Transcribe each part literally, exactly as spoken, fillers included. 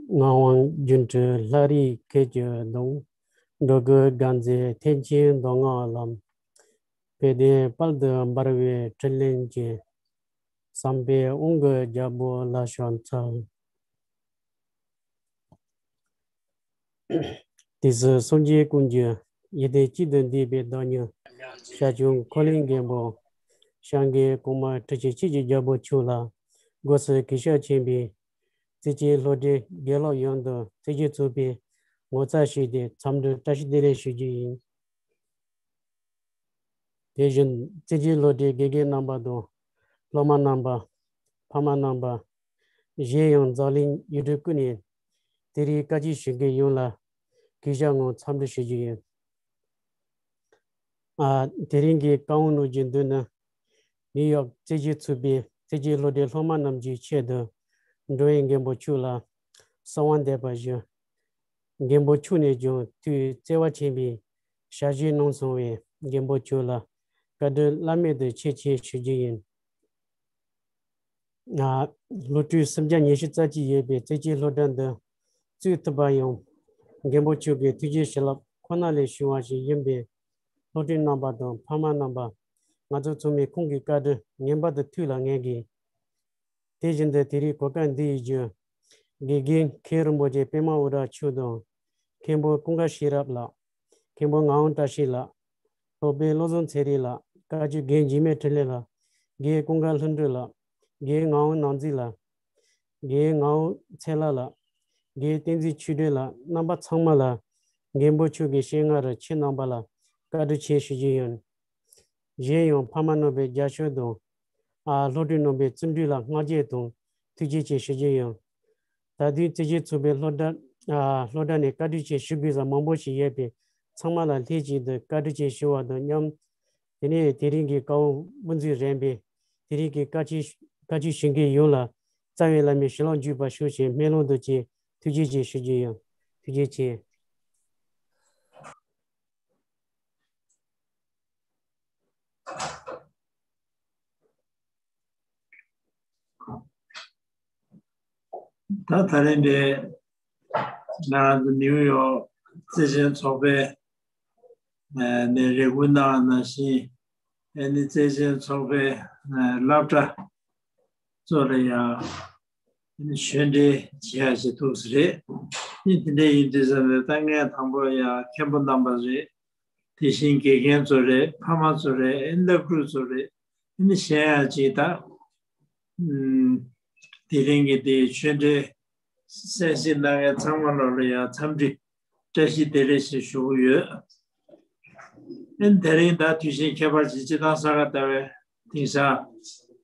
ངག་དབང་སྒྱུ་འཕྲུལ་ལྷ་རིས་སྐད་ཀྱི་གདངས། འགྲོ་ཀུན་དགའ་མཛད་ཐེག་ཆེན་མདོ་སྔགས་ལམ། དཔལ་ལྡན་དཔལ་དུ་འབར་བའི་ཕྲིན་ལས་ཀྱིས། བསམ་པའི་དབང་གི་རྒྱལ་པོ་ལ་ཕྱག་འཚལ། དུས་གསུམ་སངས་རྒྱས་ཀུན་གྱི་ཡིད་བདེ་གཅིག་ཏུ་འདུས་པའི་བདག་ཉིད། ཞལ་བྱང་འཁོར་ལོའི་མགོན་པོ། སྐྱབས་མགོན་གོང་མ་ཁྲི་ཆེན་ཆོས་ཀྱི་རྒྱལ་པོ་མཆོག་ལ་དགོངས་སུ་གུས་ཞབས་ཆེན་པོས། བརྩེ་ཆེན་བློ་གྲོས་དགེ་སློབ་ཡོངས་དང་བརྩེ་ཆེན་ཚོགས་པའི་ངོ་མཚར་ཞུས་ཏེ་འཚམས་འདྲི་བཀྲ་ཤིས་བདེ་ལེགས་ཞུ་རྒྱུ་ཡིན། དེ་བཞིན་བརྩེ་ཆེན་བློ་གྲོས་དགེ་རྒན་རྣམ་པ་དང་སློབ་མ་རྣམ་པ། ཕ་མ་རྣམ་པ། གཞན་ཡང་འཛམ་གླིང་ཡུལ་གྲུ་ཀུན་ནས་དེ་རིང་བཀའ་ཆོས་ཞུ་མཁན་ཡོངས་ལ་གུས་ཞབས་ངང་འཚམས་འདྲི་ཞུ་རྒྱུ་ཡིན། ཨ། དེ་རིང་གི་བཀའ་དབང་གནང་རྒྱུའི་དོན་ནི། ནིའུ་ཡོག་བརྩེ་ཆེན་ཚོགས་པའི་བརྩེ་ཆེན་བློ་གྲོས་སློབ་མ་རྣམས་ཀྱི་ཆེད་དུ། འགྲོ་བའི་མགོན་པོ་མཆོག་ལ་གསོལ་བ་འདེབས་པ་ཞུ། མགོན་པོ་མཆོག་ནས་ཀྱང་ཐུགས་བརྩེ་བ་ཆེན་པོས་ཞལ་བཞེས་གནང་སོང་བས། མགོན་པོ་མཆོག་ལ་བཀའ་དྲིན་བླ་མེད་དུ་ཆེ་ཆེ་ཞུ་རྒྱུ་ཡིན། ང་། སློབ་ཕྲུག་སུམ་བརྒྱ་ཉི་ཤུ་རྩ་གཅིག་ཡོད་པའི་བརྩེ་ཆེན་སློབ་གྲྭ་འདི་བཙུགས་ཐུབ་པ་ཡང་མགོན་པོ་མཆོག་གི་ཐུགས་རྗེ་བྱིན་རླབས་ཁོ་ན་ལས་བྱུང་བ་ཞིག་ཡིན་པས། སློབ་ཕྲུག་རྣམ་པ་དང་ཕ་མ་རྣམ་པ། ང་ཚོ་ཚང་མས་ཁོང་གི་བཀའ་དྲིན་ངེས་པར་དུ་ཐུགས་ལ་ངེས་དགོས། དེ་བཞིན་དུ་དེ་རིང་གོ་སྐབས་འདི་ཡི་རྒྱུ། དགེ་རྒན་མཁན་རིན་པོ་ཆེ་པདྨ་འོད་དཀར་མཆོག་དང་། མཁན་པོ་ཀུན་དགའ་ཤེས་རབ་ལགས། མཁན་པོ་ངག་དབང་བཀྲ་ཤིས་ལགས། སློབ་དཔོན་བློ་བཟང་ཚེ་རིང་ལགས། བཀའ་བརྒྱུད་རྒན་འཇིགས་མེད་འཕྲིན་ལས་ལགས། རྒན་ཀུན་དགའ་ལྷུན་གྲུབ་ལགས། རྒན་ངག་དབང་ནོར་འཛིན་ལགས། རྒན་ངག་དབང་ཚེ་ལྷ་ལགས། རྒན་བསྟན་འཛིན་ཆོས་སྒྲོན་ལགས། རྣམ་པ་ཚང་མ་ལ་མགོན་པོ་མཆོག་གི་སྤྱན་སྔ་རུ་ཁྱེད་རྣམ་པ་ལ་བཀའ་དྲིན་ཆེ་ཞུ་རྒྱུ་ཡིན། གཞན་ཡང་ཕ་མ་རྣམ་པའི་རྒྱབ་སྐྱོར་དང་། ཨ། སློབ་ཕྲུག་རྣམ་པའི་བརྩོན་འགྲུས་ལ་བསྔགས་བརྗོད་དང་ཐུགས་རྗེ་ཆེ་ཞུ་རྒྱུ་ཡིན། ད་དུང་བརྩེ་ཆེན་ཚོགས་པའི་སློབ་གྲྭ། ཨ། སློབ་གྲྭ་ནས་བཀའ་དྲིན་ཆེ་ཞུ་དགོས་ས་མང་པོ་ཞིག་ཡོད་པས། ཚང་མ་ལ་ལྷན་ཅིག་ཏུ་བཀའ་དྲིན་ཆེ་ཞུ་བ་དང་མཉམ། དེ་ནས་དེ་རིང་གི་བཀའ་དབང་དབུ་འཛུགས་རན་པས། དེ་རིང་གི་བཀའ་ཆོས། བཀའ་ཆོས་ཞུ་མཁན་ཡོངས་ལ་རྩ་བའི་བླ་མའི་བྱིན་རླབས་འཇུག་པར་ཤོག་ཅེས་སྨོན་ལམ་དང་བཅས་ཐུགས་རྗེ་ཆེ་ཞུ་རྒྱུ་ཡིན། ཐུགས་རྗེ་ཆེ། ད་ད་རིང་འདིར་ང་རང་ཚོ་ནིའུ་ཡོག་བརྩེ་ཆེན་ཚོགས་པའི་ནས་རེ་སྐུལ་གནང་བ་ནང་བཞིན། ཨ་ནི་བརྩེ་ཆེན་ཚོགས་པའི་སློབ་གྲྭ་ཚོ་ལ་ཡང་ཨ་ནི་ཆོས་འབྲེལ་བྱེད་ཡ་ཞིག་འདུག་ས་རེད། ཨ་ནི་དེ་འདྲ་ཡིན་དུས་ཙམ་ནས་ད་ངས་དང་པོ་ཡང་མཁན་པོ་རྣམ་པ་རེད། དེ་བཞིན་དགེ་རྒན་ཚོ་རེད། ཕ་མ་ཚོ་རེད། ཨ་ནི་སློབ་ཕྲུག་ཚོ་རེད། ཨ་ནི་གཞན་ཡང་ཅིག་ད་ཨུམ། དེ་རིང་གི་དེའི་ཆོས་འབྲེལ་གསན་གཟིགས་གནང་མཁན་ཚང་མ་ལོ་ལ་ཡང་འཚམས་འདྲི་བཀྲ་ཤིས་བདེ་ལེགས་ཞེས་ཞུ་གི་ཡོད། ཨ་ནི་དེ་རིང་ད་དུས་ཆེན་ཁྱད་པར་ཅན་སྤྱིར་བཏང་ས་ག་ཟླ་བའི་དེང་སང་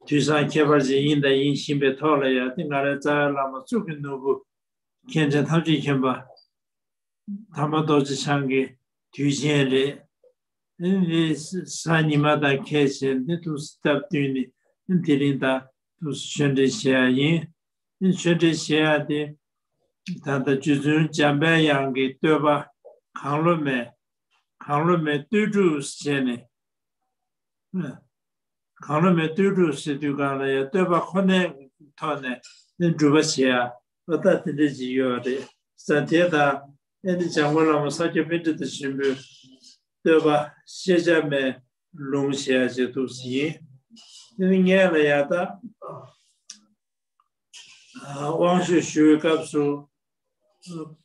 དུས་བཟང་ཁྱད་པར་ཅན་ཡིན་དང་ཡིན་བཞིན་པའི་ཐོག་ལ་ཡང་དེ་ང་རའི་རྩ་བའི་བླ་མ་གཙུག་གི་ནོར་བུ་མཁན་ཆེན་ཐམས་ཅད་མཁྱེན་པ་དམ་པ་རྡོ་རྗེ་འཆང་གི་དུས་ཆེན་རེད། ཨ་ནི་གཟའ་ཉི་མ་དང་ཁེལ་བྱས་ནས་དུས་སུ་སྟབས་བསྟུན་ནས་དེ་རིང་ད་དུས་སུ་ཆོས་འབྲེལ་བྱེད་ཡ་ཡིན། ཨ་ནི་ཆོས་འབྲེལ་བྱེད་ཡ་དེ་ད་ལྟ་རྗེ་བཙུན་འཇམ་དཔལ་དབྱངས་ཀྱི་བསྟོད་པ་གང་བློ་མེད། གང་བློ་མེད་བསྟོད་སྒྲུབ་བྱས་ནས། གང་བློ་མེད་བསྟོད་སྒྲུབ་ཟེར་དུས་སྒང་ལ་ཡང་བསྟོད་པ་ཁོ་ནའི་ཐོག་ནས་ནི་སྒྲུབ་པ་བྱེད་ཡ། ཨོ་ད་དེ་འདྲ་ཅིག་ཡོད་རེད། ས་དེ་དང་ཨེ་ནི་འཇམ་མགོན་བླ་མ་ས་སྐྱ་པཎྜི་ཏ་ཆེན་པོའི་བསྟོད་པ་ཤེས་བྱ་མའི་ལུང་བྱེད་ཡ་ཅིག་འདུག་ཟེར་ཡིན། དེ་ནི་ངས་ལ་ཡ་ད་དབང་ཆོག་ཞུ་བའི་སྐབས་སུ།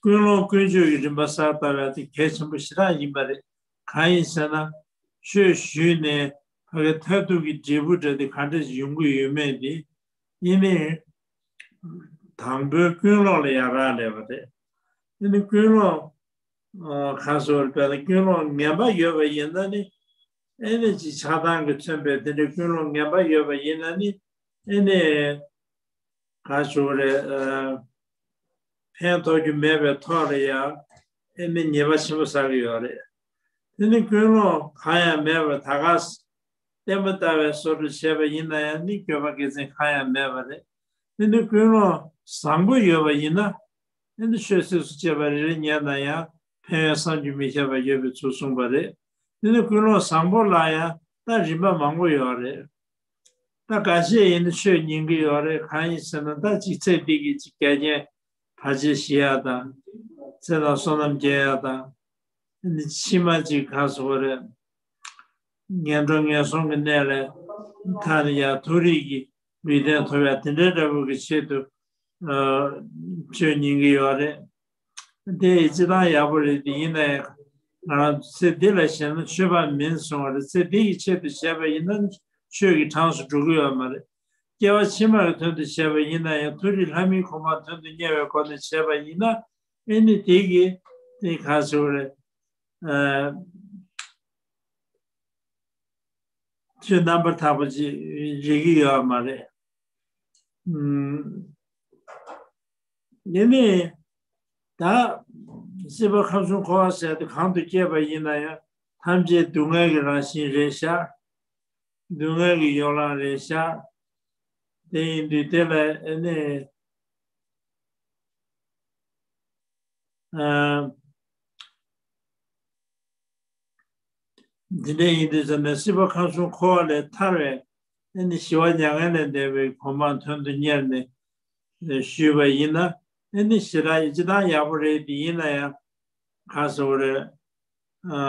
ཀུན་སློང་ཀུན་སྤྱོད་ཀྱི་རིམ་པ་གསར་བཏབ་ཡ་དེ་གལ་ཆེན་པོ་ཞེ་དྲག་ཡིན་པ་རེད། གང་ཡིན་ཟེར་ན། ཆོས་ཞུས་ནས་ཕ་གི་མཐར་ཐུག་གི་འབྲས་བུ་འདྲ་དེ་ག་འདྲ་ཞིག་ཡོང་གི་ཡོད་མེད་དེ། ཨེ་ནི་དང་པོའི་ཀུན་སློང་ལ་ཡ་རག་ལས་པ་རེད། ཨེ་ནི་ཀུན་སློང་གང་སོགས་དཔེར་ན་ཀུན་སློང་ངན་པ་ཡོད་པ་ཡིན་ན་ནི། ཨེ་ནི་ཅིག་ཆགས་སྡང་གིས་མཚོན་པའི་དེ་འདྲའི་ཀུན་སློང་ངན་པ་ཡོད་པ་ཡིན་ན་ནི། ཨེ་ནི། ག་ཞུ་རེད། ཨ། ཕན་ཐོགས་རྒྱུ་མེད་པའི་ཐོག་ལ་ཡང་ཨེ་ནི་ཉེས་པ་ཆེན་པོ་བསགས་ཀྱི་ཡོད་རེད། དེ་ནི་ཀུན་སློང་གང་ཡང་མེད་པར་ད་ག་ས་བརྟན་པོ་ལྟ་བའི་བཟོ་འདྲ་བྱས་པ་ཡིན་ན་ཡང་ནི་འགྱོད་པ་དགེ་མཚན་གང་ཡང་མེད་པ་རེད། དེ་ནི་ཀུན་སློང་བཟང་པོ་ཡོད་པ་ཡིན་ན་ཨེ་ནི་ཆོས་ཚིགས་སུ་བཅད་པ་རེ་རེ་ཉན་ན་ཡང་ཕན་ཡོན་བསམ་གྱིས་མི་ཁྱབ་པ་ཡོད་པའི་ཚུལ་གསུངས་པ་རེད། དེ་ནི་ཀུན་སློང་བཟང་པོ་ལ་ཡང་ད་རིམ་པ་མང་པོ་ཡོད་རེད། ད་འགའ་ཤས་ཡིན་ན་ཆོས་ཉན་གྱི་ཡོད་རེད། གང་ཡིན་ཟེར་ན་ད་ཅིག་ཚེ་འདི་གི་ཅིག་འགལ་རྐྱེན་ བར་ཆད་ཞི་ཡག་དང་། ཚེ་དང་བསོད་ནམས་སྐྱེ་ཡག་དང་། ཨ་ནི་ཕྱི་མ་ཅིག་ག་རེ་ཟེར་དགོས་རེད། ངན་འགྲོ་ངན་སོང་གི་གནས་ལས་ཐར་ཡག་མཐོ་རིས་ཀྱི་ལུས་རྟེན་ཐོབ་ཡག་དེ་འདྲའི་འདྲ་པོ་གི་ཆེད་དུ་ཨ་ཆོས་ཉན་གྱི་ཡོད་རེད། དེ་སྤྱིར་བཏང་ཡག་པོ་རེད། དེ་ཡིན་ན་ཡང་ང་རང་ཚོ་ཚེ་འདི་ལ་ཞེན་ན་ཆོས་པ་མིན་གསུང་བ་རེད། ཚེ་འདི་ཡི་ཆེད་དུ་བྱས་པ་ཡིན་ན་ཆོས་ཀྱི་གྲངས་སུ་འགྲོ་གི་ཡོད་མ་རེད། སྐྱེ་བ་ཕྱི་མ་གི་དོན་དུ་བྱས་པ་ཡིན་ན་ཡང་མཐོ་རིས་ལྷ་མིའི་གོ་འཕང་དོན་དུ་གཉེར་བའི་སྒོ་ནས་བྱས་པ་ཡིན་ན། ཨེ་ནི་དེ་གི་དེ་ག་རེ་ཟེར་དགོས་རེད། ཨ་ཆོས་རྣམ་པར་དག་པ་ཅིག་རེག་གི་ཡོད་མ་རེད། ཨུམ། ཡིན་ནའི་ད་སྲིད་པ་ཁམས་གསུམ་འཁོར་བ་ཟེར་དེ་གང་དུ་སྐྱེས་པ་ཡིན་ན་ཡང་ཐམས་ཅད་སྡུག་བསྔལ་གྱི་རང་བཞིན་རེད་ཤག་སྡུག་བསྔལ་གྱི་ཡོ་ལང་རེད་ཤག་དེ་ཡིན་དུས་དེ་ལ་ཨེ་ནི། ཨ་འདི་འདྲ་ཡིན་དུས་ཙམ་ནས་སྲིད་པ་ཁམས་གསུམ་འཁོར་བ་ལས་ཐར་བའི་ཨ་ནི་ཞི་བ་མྱ་ངན་ལས་འདས་པའི་གོ་འཕང་དོན་དུ་གཉེར་ནས་ཞུས་པ་ཡིན་ན། ཨ་ནི་ཞེ་དྲག་སྤྱིར་བཏང་ཡག་པོ་རེད། དེ་ཡིན་ན་ཡང་ག་རེ་ཟེར་དགོས་རེད། ཨ་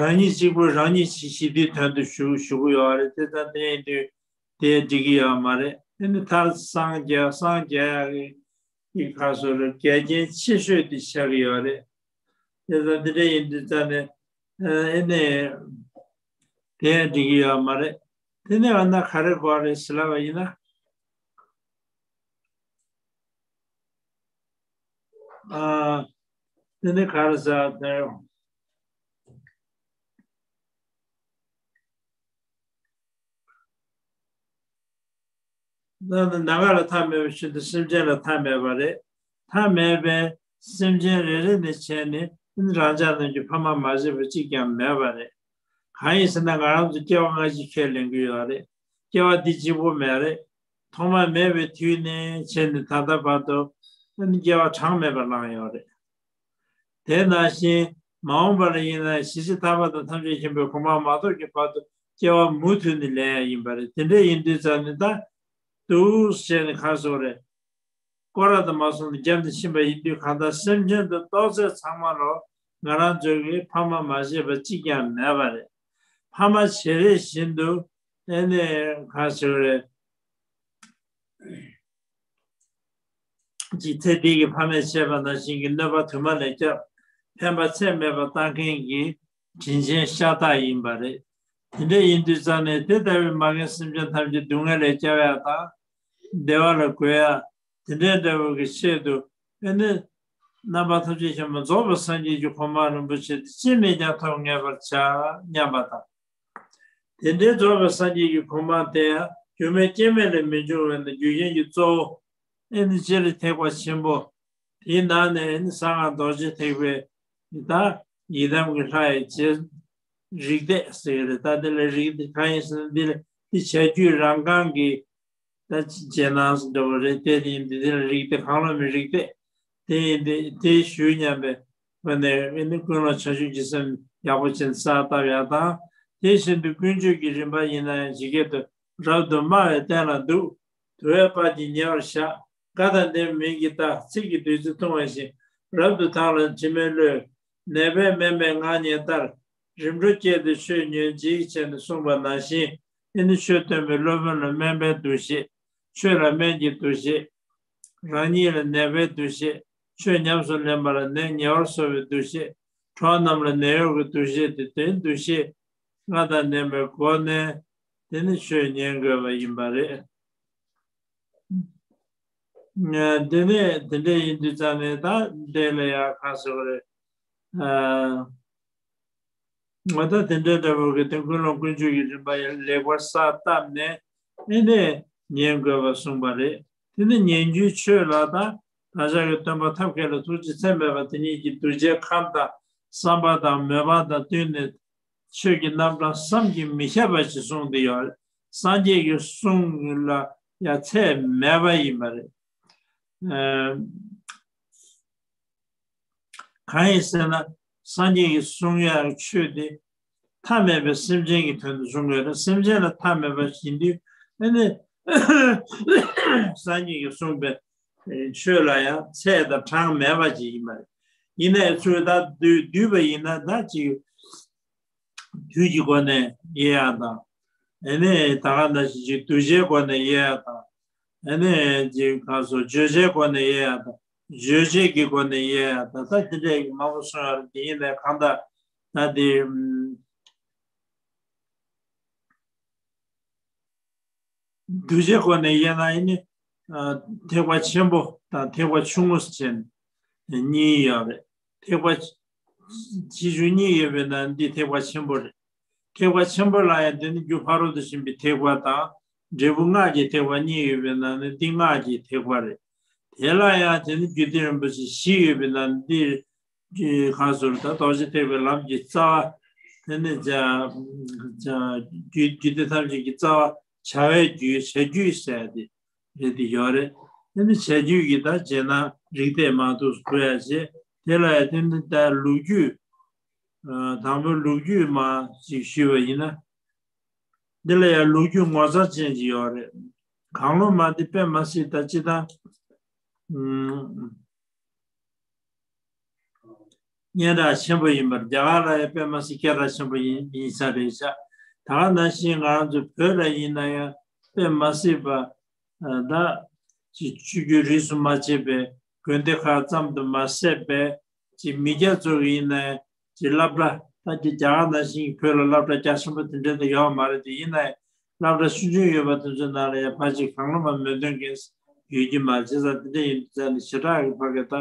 རང་ཉིད་གཅིག་པུ་རང་ཉིད་ཀྱི་ཞི་བདེའི་དོན་དུ་ཞུ་ཞུ་གི་ཡོད་རེད། དེ་ལྟར་དེ་ཡིན་དུས་དེ་འགྲིག་གི་ཡོད་མ་རེད། ཨ་ནི་མཐར་སངས་རྒྱས་སངས་རྒྱས་ཡག་གི་གི་ག་རེ་ཟེར་དགོས་རེད། འགལ་རྐྱེན་ཆེ་ཤོས་དེ་ཆགས་ཀྱི་ཡོད་རེད། དེ་ལྟར་འདི་འདྲ་ཡིན་དུས་ཙམ་ནས་ཨ་ནི་དེ་འགྲིག་གི་ཡོད་མ་རེད། དེ་ནས་འོ་ན་ག་རེ་དགོས་རེད་ཟེར་ལབ་པ་ཡིན་ན། ཨ་དེ་ནི་ག་རེ་ཟེར་དེ། ད་ནི་ནམ་མཁའ་ལ་མཐའ་མེད་པ་བཞིན་དུ་སེམས་ཅན་ལ་མཐའ་མེད་པ་རེད། མཐའ་མེད་པའི་སེམས་ཅན་རེ་རེ་ནས་བྱས་ནས་རང་ཅག་རྣམས་ཀྱི་ཕ་མ་མ་བྱས་པ་གཅིག་ཀྱང་མེད་པ་རེད། གང་ཡིན་ཟེར་ན་ང་རང་ཚོ་སྐྱེ་བ་སྔ་ཕྱི་ཁས་ལེན་གྱི་ཡོད་རེད། སྐྱེ་བ་འདི་གཅིག་པོ་མེད་རེད། ཐོག་མ་མེད་པའི་དུས་ནས་བྱས་ནས་ད་ལྟ་བར་དུ་སྐྱེ་བ་གྲངས་མེད་པ་བླངས་ཡོད་རེད། དེ་ནང་བཞིན་མ་འོངས་པ་ལ་ཡིན་ན་གཞི་ཅི་ཐར་པ་དང་ཐམས་ཅད་མཁྱེན་པའི་གོ་འཕང་མ་ཐོབ་ཀྱི་བར་དུ་སྐྱེ་བ་མུ་མཐུད་ནས་ལེན་ཡ་ཡིན་པ་རེད། དེ་འདྲ་ཡིན་དུས་ཙམ་ནས་ད་འདུག་ཟེར་ནས་ག་རེ་ཟེར་དགོས་རེད། སྐོར་ར་དང་མ་སོང་ནས་རྒྱབ་ནས་ཕྱིན་པ་ཡིན་དུས་གང་ལྟར་སེམས་ཅན་དུ་གཏོགས་ཚད་ཚང་མ་ལོ་ང་རང་ཚོ་གི་ཕ་མ་མ་བྱས་པ་གཅིག་ཀྱང་མེད་པ་རེད། ཕ་མ་བྱེད་རེས་བཞིན་དུ་ཨེ་ནས་ག་རེ་ཟེར་དགོས་རེད། ཅིག་ཚེ་འདི་གི་ཕ་མས་བྱས་པ་ནང་བཞིན་གྱི་གནོད་པ་དུ་མ་ལས་སྐྱབས། ཕན་པ་ཚད་མེད་པ་བཏང་མཁན་གྱི་དྲིན་ཆེན་ཤ་སྟག་ཡིན་པ་རེད། དེ་འདྲ་ཡིན་དུས་ཙམ་ནས་དེ་ལྟ་བུའི་མ་རྒན་སེམས་ཅན་ཐམས་ཅད་སྡུག་བསྔལ་ལས་སྐྱོབ་ཡ་དང་། བདེ་བ་ལ་འགོད་ཡ། དེ་འདྲའི་འདྲ་བོ་གི་ཆེད་དུ་ཨེ་ནི་རྣམ་པ་ཐམས་ཅད་མཁྱེན་པ་རྫོགས་པའི་སངས་རྒྱས་ཀྱི་གོ་འཕང་རིན་པོ་ཆེ་དེ་ཅི་ནས་ཀྱང་ཐོབ་ངེས་པར་བྱ་སྙམ་པ་དང་། དེ་འདྲའི་རྫོགས་པའི་སངས་རྒྱས་ཀྱི་གོ་འཕང་དེ་ཡང་རྒྱུ་མེད་རྐྱེན་མེད་ལས་མི་འབྱུང་བས་ན། རྒྱུ་རྐྱེན་གྱི་གཙོ་བོ་ཨེ་ནི་སྤྱིར་ཐེག་པ་ཆེན་པོ་དེའི་ནང་ནས་ཨེ་ནི་གསང་སྔགས་རྡོ་རྗེ་ཐེག་པའི་ད་ཡི་དམ་གྱི་ལྷ་ཡི་རྗེ་རིགས་གཏད་ཟེར་གྱི་རེད། ད་དེ་ལ་རིགས་གཏད་གང་ཡིན་ཟེར་ན་འདི་ལ་འདི་བྱ་རྒྱུད་རང་རྐང་གི་ད་རྗེས་གནང་འདྲ་བོ་རེད། དེ་ཡིན་དུས་དེ་ལ་རིགས་གཏད་གང་བླ་མའི་རིགས་གཏད་དེ་ཡིན་དུས་དེ་ཞུ་སྙམ་པའི་སྒོ་ནས་ཨེ་ནི་ཀུན་སློང་བྱང་ཆུབ་ཀྱི་སེམས་ཡག་པོ་ཅན་གསལ་བཏབ་ཡག་དང་། དེ་བཞིན་དུ་ཀུན་སྤྱོད་ཀྱི་རིམ་པ་ཡིན་ན་ཡང་ཇི་སྐད་དུ། རབ་ཏུ་དམའ་བའི་སྟན་ལ་འདུག། དུ་བའི་པར་གྱིས་ཉེ་བར་བཞག། དགའ་དང་ལྡན་མིག་གིས་ལྟ། ཚིག་གིས་བདུད་རྩི་འཐུང་བ་བཞིན། རབ་ཏུ་དག་ལ་དྲི་མེད་བློས། ནད་པས་སྨན་པའི་ངག་བརྙན་ལྟར། རིམ་གྲོ་བསྐྱེད་དེ་ཆོས་ཉོན་ཅིག་བྱས་ནས་གསུངས་པ་ནང་བཞིན། ཨེ་ནི་ཆོས་སྟོན་པའི་སློབ་དཔོན་ལ་སྨན་པའི་འདུ་ཤེས། ཆོས་ལ་སྨན་གྱི་འདུ་ཤེས། རང་ཉིད་ལ་ནད་པའི་འདུ་ཤེས། ཆོས་ཉམས་སུ་ལེན་པ་ལ་ནད་ཉེ་བར་བཟོ་བའི་འདུ་ཤེས། གྲོགས་རྣམས་ལ་ནད་གཡོག་གི་འདུ་ཤེས་ཏེ། དེའི་འདུ་ཤེས་ལྔ་དང་ལྡན་པའི་སྒོ་ནས་དེ་ནི་ཆོས་ཉན་དགོས་པ་ཡིན་པ་རེད། དེ་ནས་དེ་འདྲ་ཡིན་དུས་ཙམ་ནས་ད་འདི་ལ་ཡང་ག་རེ་ཟེར་དགོས་རེད། ཨ། ང་ད་དེ་འདྲའི་འདྲ་བོ་གི་དེ་ཀུན་སློང་ཀུན་སྤྱོད་ཀྱི་རིམ་པ་ཡང་ལེགས་པར་གསལ་བཏབ་ནས་ཨེ་ནས་ཉན་དགོས་པ་གསུངས་པ་རེད། དེ་ནི་ཉན་རྒྱུའི་ཆོས་ལ་ད་བདག་ཅག་གི་སྟོན་པ་ཐབས་མཁས་ལ་ཐུགས་རྗེ་ཚད་མེད་པ་དེ་ཉིད་ཀྱིས་གདུལ་བྱའི་ཁམས་དང་བསམ་པ་དང་མོས་པ་དང་བསྟུན་ནས་ཆོས་ཀྱི་རྣམ་གྲངས་བསམ་གྱིས་མི་ཁྱབ་པ་ཞིག་གསུངས་ཏེ་ཡོད། སངས་རྒྱས་ཀྱི་གསུང་ལ་ཡང་ཚད་མེད་པ་ཡིན་པ་རེད། ཨ། གང་ཡིན་ཟེར་ན། སངས་རྒྱས་ཀྱིས་གསུང་ཡག་ཆོས་དེ་མཐའ་མེད་པའི་སེམས་ཅན་གྱི་དོན་དུ་གསུང་དགོས་རེད། སེམས་ཅན་ལ་མཐའ་མེད་པ་ཡིན་དུས་ཨ་ནི་སངས་རྒྱས་ཀྱིས་གསུངས་པའི་ ཆོས་ལ་ཡང་ཚད་དང་གྲངས་མེད་པ་ཅིག་ཡིན་པ་རེད། ཡིན་ནའི་ཚུར་ད་བསྡུས་བསྡུས་པ་ཡིན་ན་ད་ཅིག་དུས་ཀྱི་སྒོ་ནས་དབྱེ་ཡག་དང་། ཨ་ནི་ད་ག་ནང་བཞིན་ཅིག་གདུལ་བྱའི་སྒོ་ནས་དབྱེ་ཡག་དང་། ཨ་ནི་ཅིག་གང་སོ་བརྗོད་བྱའི་སྒོ་ནས་དབྱེ་ཡག་དང་། རྗོད་བྱེད་ཀྱི་སྒོ་ནས་དབྱེ་ཡག་དང་། ད་དེ་འདྲའི་མང་པོ་གསུངས་ཡོད་རེད། དེ་ཡིན་ནའི་གང་ལྟར་ད་དེ་གདུལ་བྱའི་སྒོ་ནས་དབྱེ་ན་ཡིན་ནི། ཐེག་པ་ཆེན་པོ་དང་ཐེག་པ་ཆུང་ངུ་ཟེར་ནས་གཉིས་ཡོད་རེད། ཐེག་པ་ཆེ་ཆུང་གཉིས་ཡོད་པའི་ནང་འདི་ཐེག་པ་ཆེན་པོ་རེད། ཐེག་པ་ཆེན་པོ་ལ་ཡང་དེ་ནི་རྒྱུ་ཕ་རོལ་ཏུ་ཕྱིན་པའི་ཐེག་པ་དང་། འབྲས་བུ་སྔགས་ཀྱི་ཐེག་པ་གཉིས་ཡོད་པའི་ནང་ནས་འདི་སྔགས་ཀྱི་ཐེག་པ་རེད། དེ་ལ་ཡང་དེ་ནི་རྒྱུད་སྡེ་རིན་པོ་ཆེ་བཞི་ཡོད་པའི་ནང་འདི་གང་ཟེར་ད་རྡོ་རྗེ་ཐེག་པའི་ལམ་གྱི་རྩ་བ། དེ་ནི་བྱ་བྱ་རྒྱུད་རྒྱུད་སྡེ་ཐམས་ཅད་ཀྱི་རྩ་བ་བྱ་བའི་རྒྱུད་བྱ་རྒྱུད་ཟེར་ཏེ་རེད་དེ་ཡོད་རེད། དེ་ནི་བྱ་རྒྱུད་ཀྱི་ད་རྗེས་གནང་རིགས་གཏད་མང་དུ་གོ་ཡ་བྱས། དེ་ལ་ཡང་དེ་ནི་ད་ལོ་རྒྱུས། དང་པོའི་ལོ་རྒྱུས་མ་ཞིག་ཞུས་པ་ཡིན་ན། འདི་ལ་ཡང་ལོ་རྒྱུས་ངོ་མཚར་ཅན་ཅིག་ཡོད་རེད། གང་བློ་མ་འདི་དཔེ་མ་སྲིད་ད་སྤྱི་བཏང་། སྙན་གྲགས་ཆེན་པོ་ཡིན་པར། རྒྱ་གར་ལ་ཡང་དཔེ་མ་སྲིད་སྐད་གྲགས་ཆེན་པོ་ཡིན་ཡིན་ས་རེད་ཤག་ད་ག་ནང་བཞིན་ང་རང་ཚོ་བོད་ལ་ཡིན་ན་ཡང་དཔེ་མ་སྲིད་པ། ད་ཅིག་ཆོས་བརྒྱུད་རིས་སུ་མ་ཆད་པའི་དགོན་སྡེ་ཁག་ཙམ་དུ་མ་ཟད་པའི་ཅིག་མི་སྐྱ་ཚོ་ཡིན་ནའི་ཅིག་སློབ་གྲྭ་ད་ཅིག་རྒྱ་གར་ནང་བཞིན་བོད་ལ་སློབ་གྲྭ་རྒྱ་ཆེན་པོ་དེ་འདྲ་དུ་ཡོད་མ་རེད། དེ་ཡིན་ནའི་སློབ་གྲྭ་ཆུང་ཆུང་ཡོད་པ་དེ་ཚོའི་ནང་ལ་ཡང་ཕལ་ཆེར་གང་བློ་མ་མོས་འདུན་མཁན་ཡོད་ཀྱི་མ་རེད། བྱས་ཙང་དེ་འདྲ་ཡིན་དུས་ཙང་ནས་ཞེ་དྲག་གི་ཕ་གི་ད་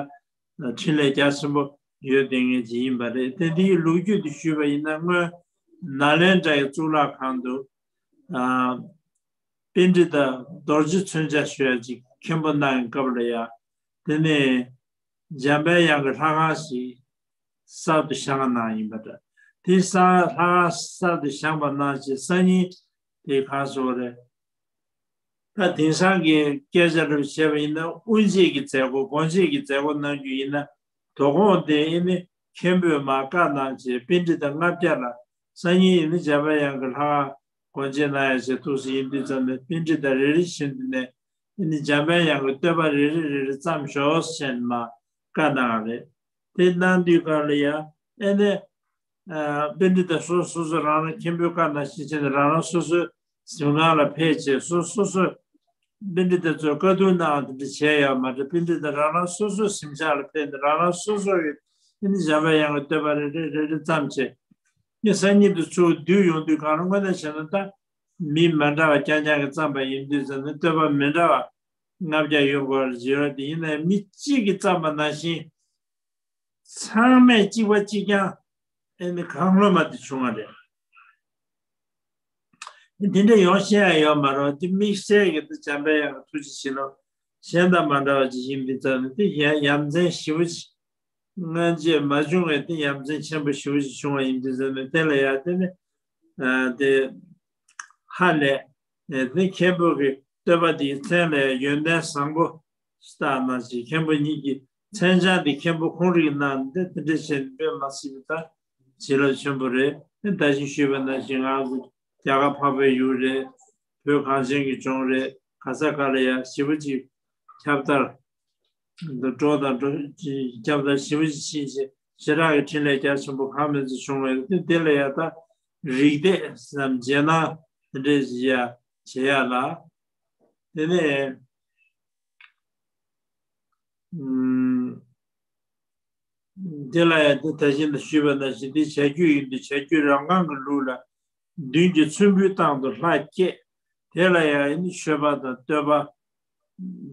འཕྲིན་ལས་རྒྱ་ཆེན་པོ་ཡོད་བསྡད་མཁན་ཅིག་ཡིན་པ་རེད། དེ་འདིའི་ལོ་རྒྱུས་དེ་ཞུས་པ་ཡིན་ན་སྔོན་ནཱ་ལེནྡྲའི་གཙུག་ལག་ཁང་དུ། པཎྜི་ཏ་རྡོ་རྗེ་མཚོན་ཆ་ཞུ་ཡ་ཅིག་མཁན་པོ་གནང་སྐབས་ལ་ཡ། དེ་ནས་འཇམ་པའི་དབྱངས་ཀྱི་ལྷ་ཁང་ཞིག་གསར་དུ་བཞེངས་གནང་ཡིན་པ་འདྲ། དེ་གསར་ལྷ་ཁང་གསར་དུ་བཞེངས་པ་ནང་བཞིན་སང་ཉིན་དེ་ག་སོ་རེད། ད་དེང་སང་གི་སྐད་ཆ་རུ་བྱས་པ་ཡིན་ན་དབུ་འབྱེད་ཀྱི་མཛད་སྒོ་དགོངས་བཞེས་ཀྱི་མཛད་སྒོ་གནང་རྒྱུ་ཡིན་ན། དོ་དགོང་དེ་ཨེ་ནི་མཁན་པོས་མར་བཀའ་གནང་བྱས་པཎྜི་ཏ་ལྔ་བརྒྱ་ལ་སང་ཉིན་ཨེ་ནི་འཇམ་པའི་དབྱངས་ཀྱི་ལྷ་ཁང་སྒོ་འབྱེད་གནང་ཡ་བྱས་ཐུགས་སུ་ཡིན་དུས་ཙམ་ནས་པཎྜི་ཏ་རེ་རེ་བཞིན་དུ་ནས་ཨེ་ནི་འཇམ་པའི་དབྱངས་ཀྱི་བསྟོད་པ་རེ་རེ་རེ་རེ་བརྩམས་ཤོག་ཟེར་ནས་མར་བཀའ་གནང་བ་རེད། དེ་གནང་དུས་སྐབས་ལ་ཡ་ཨེ་ནི། པཎྜི་ཏ་སོ་སོ་སོ་སོ་རང་རང་མཁན་པོའི་བཀའ་ནང་བཞིན་བྱས་ནས་རང་རང་སོ་སོའི་གཟིམ་ཁང་ལ་ཕེབས་བྱས་སོ་སོ་སོ་པཎྜི་ཏ་ཚོས་བཀའ་བསྡུར་གནང་བ་དེ་འདྲ་བྱས་ཡོད་མ་རེད། པཎྜི་ཏ་རང་རང་སོ་སོའི་གཟིམ་ཤག་ལ་ཕེབས་ནས་རང་རང་སོ་སོ་ཡི་ཨེ་ནི་འཇམ་པའི་དབྱངས་ཀྱི་བསྟོད་པ་རེ་རེ་རེ་རེ་བརྩམས་བྱས། ཨེ་སང་ཉིན་དུ་ཚུར་བསྡུས་ཡོང་དུས་གང་རུང་དངོས་གནས་བྱས་ན་ད་མི་མ་འདྲ་བ་རྐྱང་རྐྱང་གིས་བརྩམས་པ་ཡིན་དུས་ཙམ་ནས་བསྟོད་པ་མི་འདྲ་བ་ལྔ་བརྒྱ་ཡོད་དགོས་རེད་ཟེར་བ་དེ་ཡིན་ནའི་མི་གཅིག་གིས་བརྩམས་པ་ནང་བཞིན། ཚང་མས་གཅིག་པ་གཅིག་རྐྱང་ཨེ་ནི་གང་བློ་མ་དེ་བྱུང་བ་རེད། དེ་འདྲ་ཡོང་ཤེས་ཡ་ཡོད་མ་རེད། དེ་དམིགས་བསལ་གྱི་དེ་འཇམ་པའི་དབྱངས་ཀྱི་ཐུགས་རྗེ་ཆེ་ལོ་གཞན་དང་མ་འདྲ་བ་ཅིག་ཡིན་པའི་ཙང་ནས་དེ་ཡ་ཡ་མཚན་ཞེ་པོ་ཅིག་སྔ་རྗེས་མ་བྱུང་བའི་དེ་ཡ་མཚན་ཆེན་པོ་ཞེ་པོ་ཅིག་བྱུང་བ་ཡིན་པའི་ཙང་ནས་དེ་ལ་ཡ་དེ་ནི་དེ་ཧ་ལས་དེ་མཁན་པོ་གི་བསྟོད་པ་དེའི་མཚན་ལ་ཡ་ཡོན་ཏན་བཟང་པོ། ལྟར་ན་ཞེས་མཁན་པོ་ཉིད་ཀྱི་མཚན་བྱང་འདི་མཁན་པོ་ཁོང་རིག་གནང་འདི་དེ་འདྲ་བྱས་ནས་དཔེ་མ་སྲིད་པའི་ད་བྱིན་རླབས་ཆེན་པོ་རེད། ད་ཅི་ཞུས་པ་ནང་བཞིན་ང་ཚོ་རྒྱ་གར་འཕགས་པའི་ཡུལ་རེད། བོད་གངས་ཅན་གྱི་ལྗོངས་རེད། ག་ས་ག་ལ་ཡང་ཞེ་པོ་ཅིག་ཁྱབ་བརྡལ་འགྲོ་དང་འགྲོ་ཁྱབ་བརྡལ་ཞེ་པོ་ཅིག་ཕྱིན་ཞེ་དྲག་གི་འཕྲིན་ལས་རྒྱ་ཆེན་པོ་གང་མིན་ཚོ་བྱུང་བས་དེ་དེ་ལ་ཡང་ད་རིགས་གཏད་སམ་རྗེས་གནང་དེ་འདྲ་ཞིག་ཡང་བྱེད་ཡ་ལ་དེ་ནས། དེ་ལ་ཡང་དེ་ད་བཞིན་དུ་ཞུས་པ་ནང་བཞིན་འདི་བྱ་རྒྱུད་ཡིན་དུས་བྱ་རྒྱུད་རང་རྐང་གི་ལུགས་ལ་མདུན་གྱི་ཚོམ་བུའི་སྟེང་དུ་ལྷ་བསྐྱེད། དེ་ལ་ཡང་ནི་མཆོད་པ་དང་བསྟོད་པ་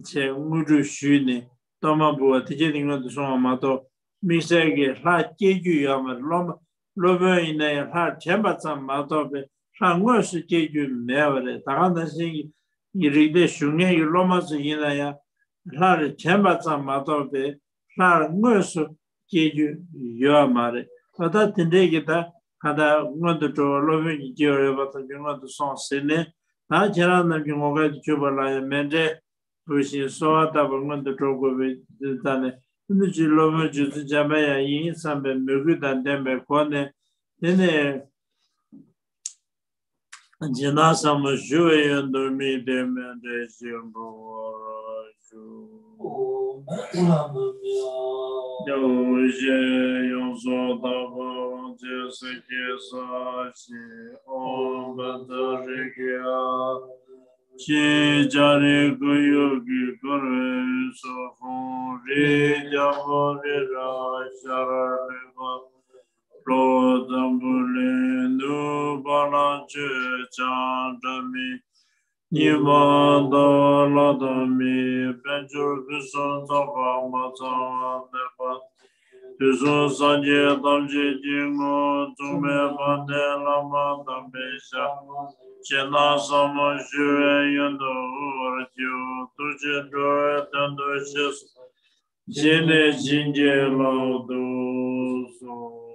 བྱས་དངོས་གྲུབ་ཞུས་ནས་གཏོར་མ་འབུལ་བ་དེ་བྱས་ནས་སྔོན་དུ་སོང་བ་མ་གཏོགས་དམིགས་བསལ་གྱི་ལྷ་བསྐྱེད་རྒྱུ་ཡོད་མ་རེད། སློབ་མ་སློབ་དཔོན་ཡིན་ན་ཡང་ལྷར་དྲན་པ་ཙམ་མ་གཏོགས་པའི་ལྷ་དངོས་སུ་བསྐྱེད་རྒྱུ་མེད་པ་རེད། ད་ག་ནང་བཞིན་གྱི་རིགས་གཏད་ཞུ་མཁན་གྱི་སློབ་མ་ཚོ་ཡིན་ན་ཡང་ལྷར་དྲན་པ་ཙམ་མ་གཏོགས་པའི་ལྷར་དངོས་སུ་སྐྱེ་རྒྱུ་ཡོད་མ་རེད། ད་ལྟ་དེ་འདྲའི་གི་ད་ག་ད་སྔོན་དུ་འགྲོ་བ་སློབ་དཔོན་གྱི་སྐྱེ་བ་ཡོད་པ་ཐམས་ཅད་སྔོན་དུ་སོང་ཟིན་ནས། ད་ཁྱེད་རང་རྣམས་ཀྱི་ངོ་སྐལ་དུ་གྱུར་པ་ལ་ཡང་མཎྜལ་ཕུལ་ཞིང་གསོལ་བ་བཏབ་པ་སྔོན་དུ་འགྲོ་དགོས་པའི་རྩ་ནས་ཀུན་ཏུ་སྤྱིའི་སློབ་དཔོན་རྗེ་བཙུན་འཇམ་པའི་དབྱངས་ཡིན་བསམ་པའི་མོས་གུས་དང་ལྡན་པའི་སྒོ་ནས་དེ་ནས་རྗེས་གནང་ཟབ་མོ་ཞུ་བའི་ཡོན་དུ་དམིགས་ཏེ་མཎྜལ་ཆེན་པོ་ཞུ། ཡང་ཞེས་ཡོངས་སུ་དག་པ་རང་རྒྱལ་སེང་གེའི་ས་ཞེས། ཨོཾ་བཛྲ་རེ་ཁེ་ཨ་ཞེས་ལྕགས་རི་ཁོར་ཡུག་གིས་བསྐོར་བའི་སོག་ཁོང་རིའི་རྒྱལ་པོ་རི་རབ་ཤར་ལུས་པ་ལྷོ་འཛམ་བུ་གླིང་ནུབ་བ་ལང་སྤྱོད་བྱང་སྒྲ་མི་སྙན་པ་ཟླ་བ་ལྷ་དང་མིའི་དཔལ་འབྱོར་ཕུན་སུམ་ཚོགས་པ་མ་ཚང་བ་མེད་པ། དུས་གསུམ་སངས་རྒྱས་ཐམས་ཅད་ཀྱི་ངོ་བོ་མཚུངས་མེད་དཔལ་ལྡན་བླ་མ་དམ་པའི་ཞབས་རྗེས་གནང་ཟབ་མོ་ཞུ་བའི་ཡོན་དུ་དབུལ་བར་བགྱིའོ། ཐུགས་རྗེས་འགྲོ་བའི་དོན་དུ་གཤེགས་སུ་བྱས་ནས་བྱིན་གྱིས་བརླབ་ཏུ་གསོལ།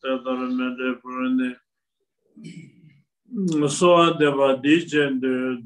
དེ་ལྟར་མཎྜལ་ཕུལ་ནས་གསོལ་བ་འདེབས་པ་འདིའི་རྗེས་ཟློས་མཛོད།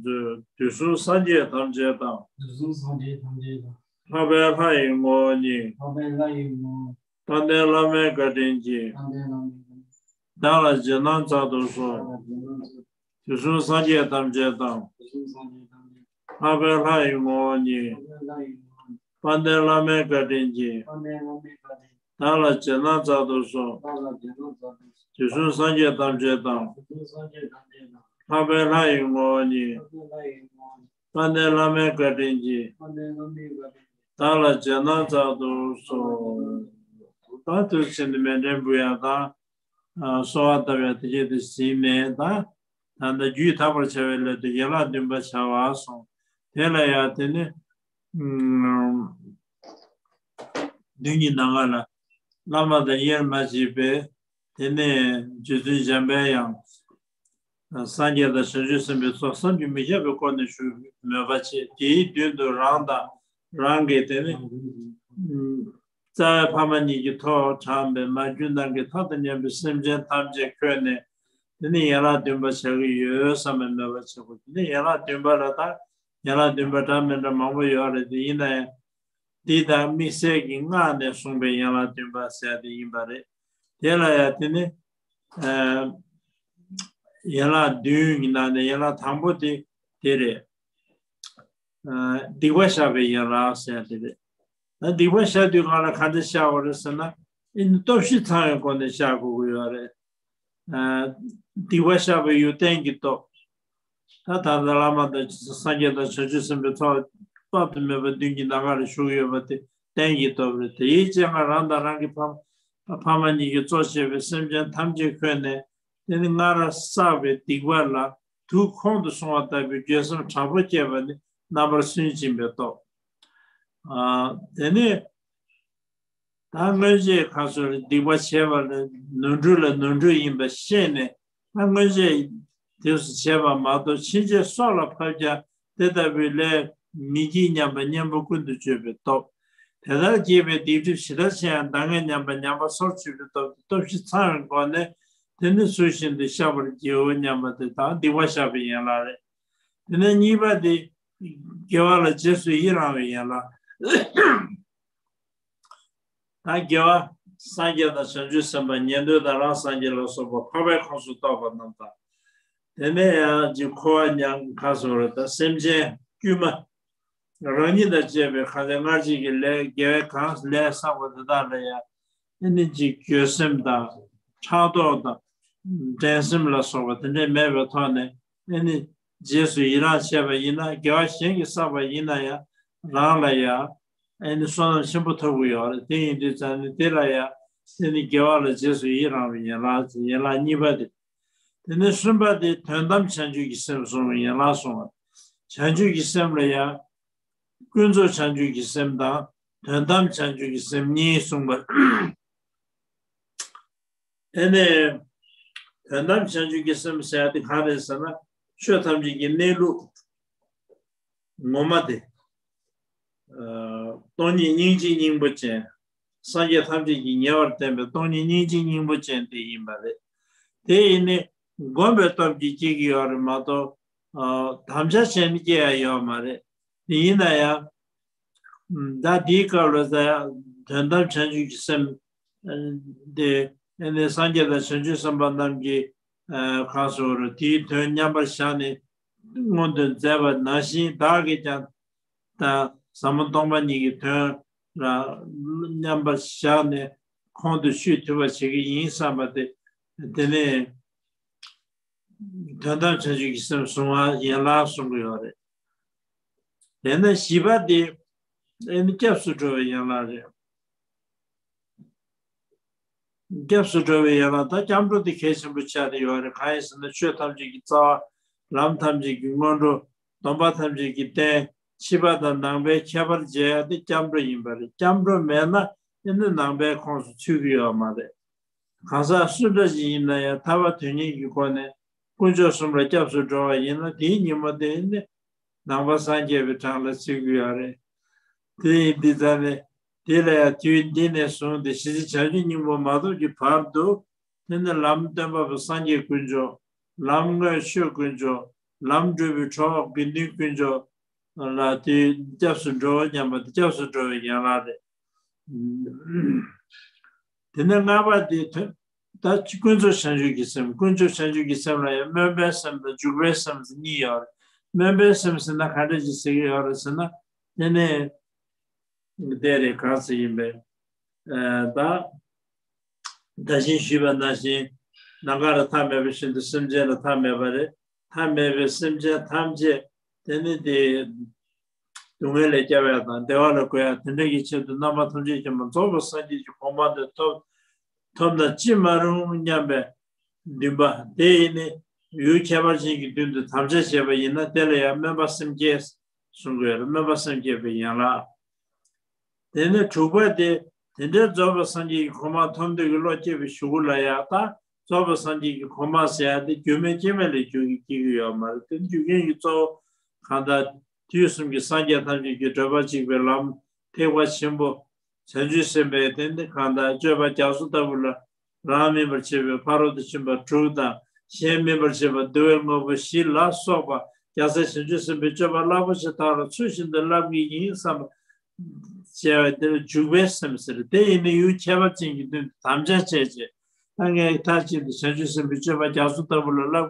དུས་གསུམ་སངས་རྒྱས་ཐམས་ཅད་དང་། དུས་གསུམ་སངས་རྒྱས་ཐམས་ཅད་དང་། ལྷག་པའི་ལྷ་ཡི་ངོ་བོ་ཉིད། ལྷག་པའི་ལྷ་ཡི་ངོ་བོ། དཔལ་ལྡན་བླ་མའི་བཀའ་དྲིན་གྱིས། དཔལ་ལྡན་བླ་མའི་བཀའ་དྲིན་གྱིས། བདག་ལ་རྗེས་གནང་སྩལ་དུ་གསོལ། བདག་ལ་རྗེས་གནང་སྩལ། དུས་གསུམ་སངས་རྒྱས་ཐམས་ཅད་དང་། དུས་གསུམ་སངས་རྒྱས་ཐམས་ཅད། ལྷག་པའི་ལྷ་ཡི་ངོ་བོ་ཉིད། ལྷག་པའི་ལྷ་ཡི་ངོ་བོ་ཉིད། དཔལ་ལྡན་བླ་མའི་བཀའ་དྲིན་གྱིས། དཔལ་ལྡན་བླ་མའི་བཀའ་དྲིན་གྱིས། བདག་ལ་རྗེས་གནང་སྩལ་དུ་གསོལ། བདག་ལ་རྗེས་གནང་སྩལ་དུ་གསོལ། དུས་གསུམ་སངས་རྒྱས་ཐམས་ཅད་དང་། དུས་གསུམ་སངས་རྒྱས་ཐམས་ཅད་དང་། ལྷག་པའི་ལྷ་ཡི་ངོ་བོ་ཉིད། ལྷག་པའི་ལྷ་ཡི་ངོ་བོ་ཉིད། དཔལ་ལྡན་བླ་མའི་བཀའ་དྲིན་གྱིས། དཔལ་ལྡན་བླ་མའི་བཀའ་དྲིན་གྱིས། བདག་ལ་རྗེས་གནང་སྩལ་དུ་གསོལ། ད་དུས་ཕྱིན་ནས་མཎྜལ་འབུལ་ཡ་དང་། ཨ། གསོལ་བ་བཏབ་ཡ་དེ་བྱས་ཏེ་ཟིན་ནས་ད། ད་ལྟ་རྒྱུད་དག་པར་བྱ་བའི་སླད་དུ་ཡན་ལག་བདུན་པ་བྱ་བ་གསུངས། དེ་ལ་ཡང་དེ་ནི། ཨུམ། མདུན་གྱི་ནམ་མཁའ་ལ་བླ་མ་དང་དབྱེར་མ་ཕྱེད་པའི། དེ་ནས་རྗེ་བཙུན་འཇམ་པའི་དབྱངས། སངས་རྒྱས་དང་བྱང་ཆུབ་སེམས་དཔའི་ཚོགས་བསམ་གྱིས་མི་ཁྱབ་པའི་སྒོ་ནས་བཞུགས་པའི་མོས་པ་བྱེད། དེའི་མདུན་དུ་རང་དང་རང་གི་དེ་ནི། ཨུམ། རྩ་བའི་ཕ་མ་གཉིས་ཀྱི་ཐོག་དྲངས་པའི་མ་གྱུར་ནམ་མཁའི་མཐའ་དང་མཉམ་པའི་སེམས་ཅན་ཐམས་ཅད་འཁོད་ནས། དེ་ནི་ཡན་ལག་བདུན་པ་བྱ་གི་ཡོད་བསམ་པའི་མོས་པ་བྱེད་དགོས། དེ་ནི་ཡན་ལག་བདུན་པ་ལ་ད་ཡན་ལག་བདུན་པ་འདྲ་མི་འདྲ་མང་པོ་ཡོད་རེད། དེ་ཡིན་ན་ཡང་འདི་ལྟར་དམིགས་བསལ་གྱི་སྔགས་ནས་གསུངས་པའི་ཡན་ལག་བདུན་པ་ཟེར་དེ་ཡིན་པ་རེད། དེ་ལ་ཡང་དེ་ནི། ཨ། ཡན་ལག་བདུན་གྱི་ནང་ནས་ཡན་ལག་དང་པོ་དེ་དེ་རེད། ཨ། སྡིག་པ་བཤགས་པའི་ཡན་ལག་ཟེར་དེ་རེད། ཨ། སྡིག་པ་བཤགས་དུས་སྒང་ལ་ག་འདྲ་བཤགས་དགོས་རེད་ཟེར་ན། ཨེ་ནི་སྟོབས་བཞི་ཚང་བའི་སྒོ་ནས་བཤགས་དགོས་ཀྱི་ཡོད་རེད། ཨ། སྡིག་པ་བཤགས་པའི་ཡུལ་གཏན་གྱི་སྟོབས། ད་ད་ལྟ་བླ་མ་དང་སངས་རྒྱས་དང་བྱང་ཆུབ་སེམས་དཔའི་ཚོགས་དཔག་ཏུ་མེད་པ་མདུན་གྱི་ནམ་མཁའ་ལ་བཞུགས་ཡོད་པ་དེ་གཏན་གྱི་སྟོབས་རེད། དེའི་རྗེས་ལ་རང་དང་རང་གི་ཕ་ཕ་མ་གཉིས་ཀྱིས་གཙོ་བྱས་པའི་སེམས་ཅན་ཐམས་ཅད་འཁོད་ནས། དེ་ནི་སྔར་བསགས་པའི་སྡིག་པ་ལ་དུག་ཁོང་དུ་སོང་བ་ལྟ་བུའི་འགྱོད་སེམས་དྲག་པོ་སྐྱེས་པ་ནི་རྣམ་པར་སུན་འབྱིན་པའི་སྟོབས། ཨ། དེ་ནས་ད་སྔོན་ཆད་གང་སོང་སྡིག་པ་བྱས་པ་ལ་ནོར་འཁྲུལ་ལ་ནོར་འཁྲུལ་ཡིན་པ་ཤེས་ནས། ད་སྔོན་ཆད་དེ་ཚོ་བྱས་པ་མ་གཏོགས་ཕྱིན་ཆད་སྲོག་ལ་བབ་ཀྱང་དེ་ལྟ་བུའི་ལས་མི་བགྱིད་སྙམ་པ་གཉེན་པོ་ཀུན་ཏུ་སྤྱོད་པའི་སྟོབས། དེ་ལྟར་བགྱིས་པའི་སྡིག་སྒྲིབ་ཇི་ལྟར་ཆེ་ཡང་འདའ་ངེས་སྙམ་པ་ཉམས་པ་སོར་ཆུད་པའི་སྟོབས་ཀྱིས་སྟོབས་བཞི་ཚང་བའི་སྒོ་ནས། དེ་ནི་ཚུལ་བཞིན་དུ་བཤགས་པར་བགྱིའོ་སྙམ་པ་དེ་དང་སྡིག་པ་བཤགས་པའི་ཡན་ལག་རེད། དེ་ནས་གཉིས་པ་དེ། དགེ་བ་ལ་རྗེས་སུ་ཡི་རང་བའི་ཡན་ལག། ད་དགེ་བ། སངས་རྒྱས་དང་བྱང་ཆུབ་སེམས་དཔའ་ཉན་ཐོས་དང་རང་སངས་རྒྱས་ལ་སོགས་པ་འཕགས་པའི་ཁོངས་སུ་གཏོགས་པ་རྣམས་དང་། དེ་ནས་ཡང་ཅིག་འཁོར་བ་མྱང་ག་སོགས་རེད། ད་སེམས་ཅན་དཀྱུས་མ། རང་ཉིད་དང་བཅས་པའི་གང་ཟག་སྔར་བྱས་ཀྱི་ལས་དགེ་བའི་གང་ལས་བསགས་པ་དེ་དག་ལ་ཡང་། ཨེ་ནི་ཅིག་འགྱོད་སེམས་དང་། ཕྲག་དོག་དང་། འགྲན་སེམས་ལ་སོགས་པ་དེ་འདྲས་མེད་པའི་ཐོག་ནས། ཨེ་ནི་རྗེས་སུ་ཡི་རང་བྱས་པ་ཡིན་ན། དགེ་བ་གཞན་གྱིས་བསགས་པ་ཡིན་ན་ཡང་། རང་ལ་ཡང་། ཨེ་ནི་བསོད་ནམས་ཆེན་པོ་ཐོབ་ཀྱི་ཡོད་རེད། དེ་ཡིན་དུས་ཙང་ནི་དེ་ལ་ཡང་། ཨེ་ནི་དགེ་བ་ལ་རྗེས་སུ་ཡི་རང་བའི་ཡན་ལག་ཅེས་ཡན་ལག་གཉིས་པ་དེ། དེ་ནས་གསུམ་པ་དེ་དོན་དམ་བྱང་ཆུབ་ཀྱི་སེམས་གསུངས་པའི་ཡན་ལག་གསུངས་པ། བྱང་ཆུབ་ཀྱི་སེམས་ལ་ཡང་། ཀུན་རྫོབ་བྱང་ཆུབ་ཀྱི་སེམས་དང་དོན་དམ་བྱང་ཆུབ་ཀྱི་སེམས་གཉིས་གསུངས་པ། དེ་ནས་དོན་དམ་བྱང་ཆུབ་ཀྱི་སེམས་ཟེར་ཡ་དེ་གང་རེད་ཟེར་ན། ཆོས་ཐམས་ཅད་ཀྱི་གནས་ལུགས་ངོ་མ་དེ། ཨ། སྟོང་ཉིད་སྙིང་རྗེའི་སྙིང་པོ་ཅན། སངས་རྒྱས་ཐམས་ཅད་ཀྱིས་ཉེ་བར་བསྟན་པའི་སྟོང་ཉིད་སྙིང་རྗེའི་སྙིང་པོ་ཅན་དེ་ཡིན་པ་རེད། དེ་ཡིན་ནི་བསྒོམས་པའི་སྟོབས་ཀྱིས་སྐྱེ་གི་ཡོད་རེད་མ་གཏོགས། ཨ། དམ་བཅའ་བྱས་ནས་སྐྱེ་ཡ་ཡོད་མ་རེད། དེ་ཡིན་ན་ཡང་། ད་འདིའི་སྐབས་ལ་ཟེར་ཡ། དོན་དམ་བྱང་ཆུབ་ཀྱི་སེམས། ཨ། དེ། ཨེ་ནི་སངས་རྒྱས་དང་བྱང་ཆུབ་སེམས་དཔའ་རྣམས་ཀྱིས། ཨ། གང་ཟེར། དེའི་དོན་མཉམ་པར་བཞག་ནས་མངོན་དུ་མཛད་པ་ནང་བཞིན་བདག་གིས་ཀྱང་། ད་ ཟབ་མོ་སྟོང་པ་ཉིད་ཀྱི་དོན་ལ་མཉམ་པར་བཞག་ནས་ཁོང་དུ་ཆུད་ཐུབ་པ་བྱེད་ཀྱི་ཡིན་བསམ་པ་དེ། དེ་ནས་དོན་དམ་བྱང་ཆུབ་ཀྱི་སེམས་བཟུང་བ་ཡན་ལག་གསུང་གི་ཡོད་རེད། དེ་ནས་བཞི་པ་དེ་ཨེ་ནི་སྐྱབས་སུ་འགྲོ་བའི་ཡན་ལག་རེད། སྐྱབས་སུ་འགྲོ་བའི་ཡན་ལག་ད་སྐྱབས་འགྲོ་དེ་གལ་ཆེན་པོ་ཆགས་ཏེ་ཡོད་རེད། གང་ཡིན་ཟེར་ན་ཆོས་ཐམས་ཅད་ཀྱི་རྩ་བ། ལམ་ཐམས་ཅད་ཀྱི་སྔོན་འགྲོ། སྡོམ་པ་ཐམས་ཅད་ཀྱི་རྟེན། ཕྱི་པ་དང་ནང་པའི་ཁྱད་པར་འབྱེད་ཡ་དེ་སྐྱབས་འགྲོ་ཡིན་པ་རེད། སྐྱབས་འགྲོ་མེད་ན་ཨེ་ནི་ནང་པའི་ཁོངས་སུ་ཚུད་ཀྱི་ཡོད་མ་རེད། གང་ཟག་སུ་འདྲ་ཞིག་ཡིན་ན་ཡང་ཐར་པ་དོན་གཉེར་གྱི་སྒོ་ནས་དཀོན་མཆོག་གསུམ་ལ་སྐྱབས་སུ་འགྲོ་བ་ཡིན་ན་དེའི་ཉིན་མོ་དེ་ནི་ནང་པ་སངས་རྒྱས་པའི་གྲངས་ལ་ཚུད་ཀྱི་ཡོད་རེད། དེ་ཡིན་དུས་ཙང་ནས་དེ་ལ་ཡང་དུས་འདི་ནས་བཟུང་སྟེ་གཞི་བྱས་བྱང་ཆུབ་སྙིང་པོ་མ་ཐོབ་ཀྱི་བར་དུ་དེ་ནི་ལམ་སྟོན་པ་པོ་སངས་རྒྱས་དཀོན་མཆོག་ལམ་དངོས་ཆོས་དཀོན་མཆོག་ལམ་སྒྲུབ་པའི་གྲོགས་དགེ་འདུན་དཀོན་མཆོག་ལ་དེ་སྐྱབས་སུ་འགྲོ་བ་སྙམ་པ་དེ་སྐྱབས་སུ་འགྲོ་བའི་ཡན་ལག་རེད། དེ་ནས་ལྔ་པ་དེ་ཐོན། ད་ཀུན་རྫོབ་བྱང་ཆུབ་ཀྱི་སེམས། ཀུན་རྫོབ་བྱང་ཆུབ་ཀྱི་སེམས་ལ་ཡང་སྨོན་པའི་སེམས་དང་འཇུག་པའི་སེམས་ཟེར་གཉིས་ཡོད་རེད། སྨོན་པའི་སེམས་ཟེར་ན་ག་འདྲ་ཞིག་ཟེར་གྱི་ཡོད་རེད་ཟེར་ན། དེ་ནས་དེ་རེད། གང་ཟེར་ཡིན་པས། ཨ་ད་ད་གིན་ཞུས་པ་ནང་བཞིན་ནམ་མཁའ་ལ་མཐའ་མེད་པ་བཞིན་དུ་སེམས་ཅན་ལ་མཐའ་མེད་པ་རེད། མཐའ་མེད་པའི་སེམས་ཅན་ཐམས་ཅད་དེ་ནི་དེ། སྡུག་བསྔལ་ལས་སྐྱོབ་ཡ་དང་བདེ་བ་ལ་འགོད་ཡ་དེ་འདྲ་གི་ཆེད་དུ་རྣམ་པ་ཐམས་ཅད་མཁྱེན་པ་རྫོགས་པའི་སངས་རྒྱས་ཀྱི་གོ་འཕང་དེ་ཐོབ་ཐོབ་ན་ཅི་མ་རུང་སྙམ་པའི་འདུན་པ་དེ་ཡིས་ནི་ཡུལ་ཁྱད་པར་ཅན་གྱི་མདུན་དུ་དམ་བཅའ་བྱས་པ་ཡིན་ན་དེ་ལ་ཡང་སྨོན་པ་སེམས་བསྐྱེད་གསུང་དགོས་རེད། སྨོན་པ་སེམས་བསྐྱེད་པའི་ཡན་ལག་དེ་ནས་དྲུག་པ་དེ་དེ་འདྲའི་རྫོགས་པའི་སངས་རྒྱས་ཀྱི་གོ་འཕང་ཐོབ་འདོད་ཀྱི་བློ་སྐྱེས་པའི་གཞུག་གུ་ལ་ཡང་ད་རྫོགས་པའི་སངས་རྒྱས་ཀྱི་གོ་འཕང་ཟེར་ཡ་དེ་རྒྱུ་མེད་རྐྱེན་མེད་ལས་རྒྱུ་གི་སྐྱེ་གི་ཡོད་མ་རེད། དེ་རྒྱུ་རྐྱེན་གྱི་གཙོ་བོ་གང་ལྟར། དུས་གསུམ་གྱི་སངས་རྒྱས་ཐམས་ཅད་ཀྱི་བགྲོད་པ་གཅིག་པའི་ལམ་ཐེག་པ་ཆེན་པོ་བྱང་ཆུབ་སེམས་དཔའི་དེ་ནི་གང་ལྟར་སྤྱོད་པ་རྒྱ་མཚོ་ལྟ་བུ་ལ་རང་སྨིན་པར་བྱེད་པའི་ཕ་རོལ་ཏུ་ཕྱིན་པ་དྲུག་དང་གཞན་སྨིན་པར་བྱེད་པ་བསྡུ་བའི་དངོས་པོ་བཞི་ལ་སོགས་པ་རྒྱལ་སྲས་བྱང་ཆུབ་སེམས་དཔའི་སྤྱོད་པ་རླབས་པོ་ཆེ་དག་ལ་ཚུལ་བཞིན་དུ་བསླབ་ཀྱི་ཡིན་བསམ་པ་བྱས་པ་དེ་ལ་འཇུག་པའི་སེམས་ཟེར། དེ་ཡིས་ནི་ཡུལ་ཁྱད་པར་ཅན་གྱི་མདུན་དུ་དམ་བཅའ་བྱས་རྗེས་ད་ངས་མཐར་ཕྱིན་ཏེ་བྱང་ཆུབ་སེམས་དཔའི་སྤྱོད་པ་རྒྱ་མཚོ་ལྟ་བུ་ལ་བསླབ་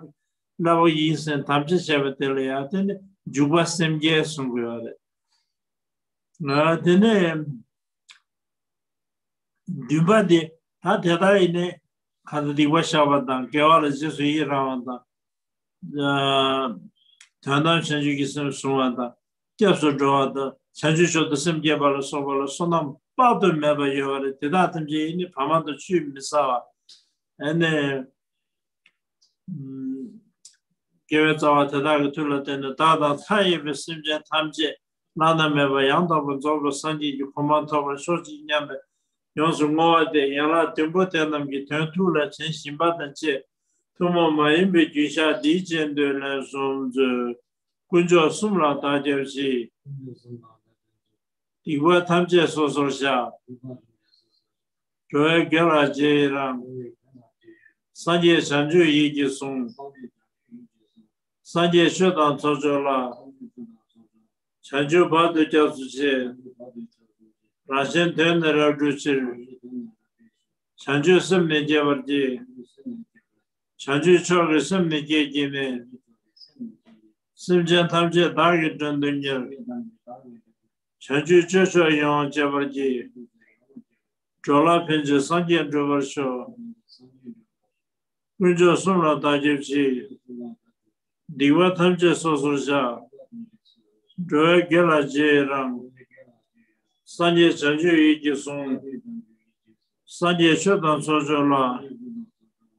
བསླབ་པ་ཡིན་ཟེར་དམ་བཅའ་བྱས་པ་དེ་ལ་ཡང་དེ་ནི་འཇུག་པ་སེམས་བསྐྱེད་གསུང་གི་ཡོད་རེད། ང་དེ་ནས་འདུན་པ་དེ་ད་དེ་ལྟར་ཡིན་ནས་གང་ལྟར་སྡིག་པ་བཤགས་པ་དང་དགེ་བ་ལ་རྗེས་སུ་ཡི་རང་བ་དང་། དོན་དམ་བྱང་ཆུབ་ཀྱི་སེམས་བཟུང་བ་དང་སྐྱབས་སུ་འགྲོ་བ་དང་བྱང་ཆུབ་མཆོག་ཏུ་སེམས་བསྐྱེད་པ་ལ་སོགས་པ་ལ་བསོད་ནམས་དཔག་ཏུ་མེད་པ་ཡོད་པ་རེད། དེ་དག་ཐམས་ཅད་ཡིན་ནི་བར་མ་དང་ཆུད་མི་ཟ་བ། ཨ་ནི། དགེ་བའི་རྩ་བ་དེ་དག་གི་མཐུ་ལ་བརྟེན་ནས་བདག་དང་མཐའ་ཡས་པའི་སེམས་ཅན་ཐམས་ཅད་བླ་ན་མེད་པ་ཡང་དག་པར་རྫོགས་པའི་སངས་རྒྱས་ཀྱི་གོ་འཕང་ཐོབ་པར་ཤོག་ཅིག་སྙམ་པའི་ཡོངས་སུ་བསྔོ་བ་སྟེ། ཡན་ལག་བདུན་པོ་དེ་རྣམས་ཀྱི་དོན་ཐུགས་ལ་དྲན་བཞིན་པ་དང་བཅས་ཐུན་མོང་མ་ཡིན་པའི་རྒྱུན་བཤགས་འདིའི་རྗེས་ཟློས་ལན་གསུམ་མཛོད། དཀོན་མཆོག་གསུམ་ལ་བདག་སྐྱབས་མཆི། སྡིག་པ་ཐམས་ཅད་སོ་སོར་བཤགས། འགྲོ་བའི་དགེ་ལ་རྗེས་ཡི་རང་། སངས་རྒྱས་བྱང་ཆུབ་ཡིད་ཀྱིས་བཟུང་། སངས་རྒྱས་ཆོས་དང་ཚོགས་མཆོག་ལ། བྱང་ཆུབ་བར་དུ་སྐྱབས་སུ་མཆི། རང་གཞན་དོན་ནི་རབ་བསྒྲུབ་ཕྱིར། བྱང་ཆུབ་སེམས་ནི་བསྐྱེད་པར་བགྱི། བྱང་ཆུབ་མཆོག་གི་སེམས་ནི་བསྐྱེད་བགྱིས་ནས། སེམས་ཅན་ཐམས་ཅད་བདག་གིས་མགྲོན་དུ་གཉེར། བྱང་ཆུབ་སྤྱོད་མཆོག་ཡིད་འོང་སྤྱད་པར་བགྱི། འགྲོ་ལ་ཕན་ཕྱིར་སངས་རྒྱས་འགྲུབ་པར་ཤོག། དཀོན་མཆོག་གསུམ་ལ་བདག་སྐྱབས་མཆི། སྡིག་པ་ཐམས་ཅད་སོ་སོར་བཤགས། འགྲོ་བའི་དགེ་ལ་རྗེས་ཡི་རང་། སངས་རྒྱས་བྱང་ཆུབ་ཡིད་ཀྱིས་བཟུང་། སངས་རྒྱས་ཆོས་དང་ཚོགས་མཆོག་ལ།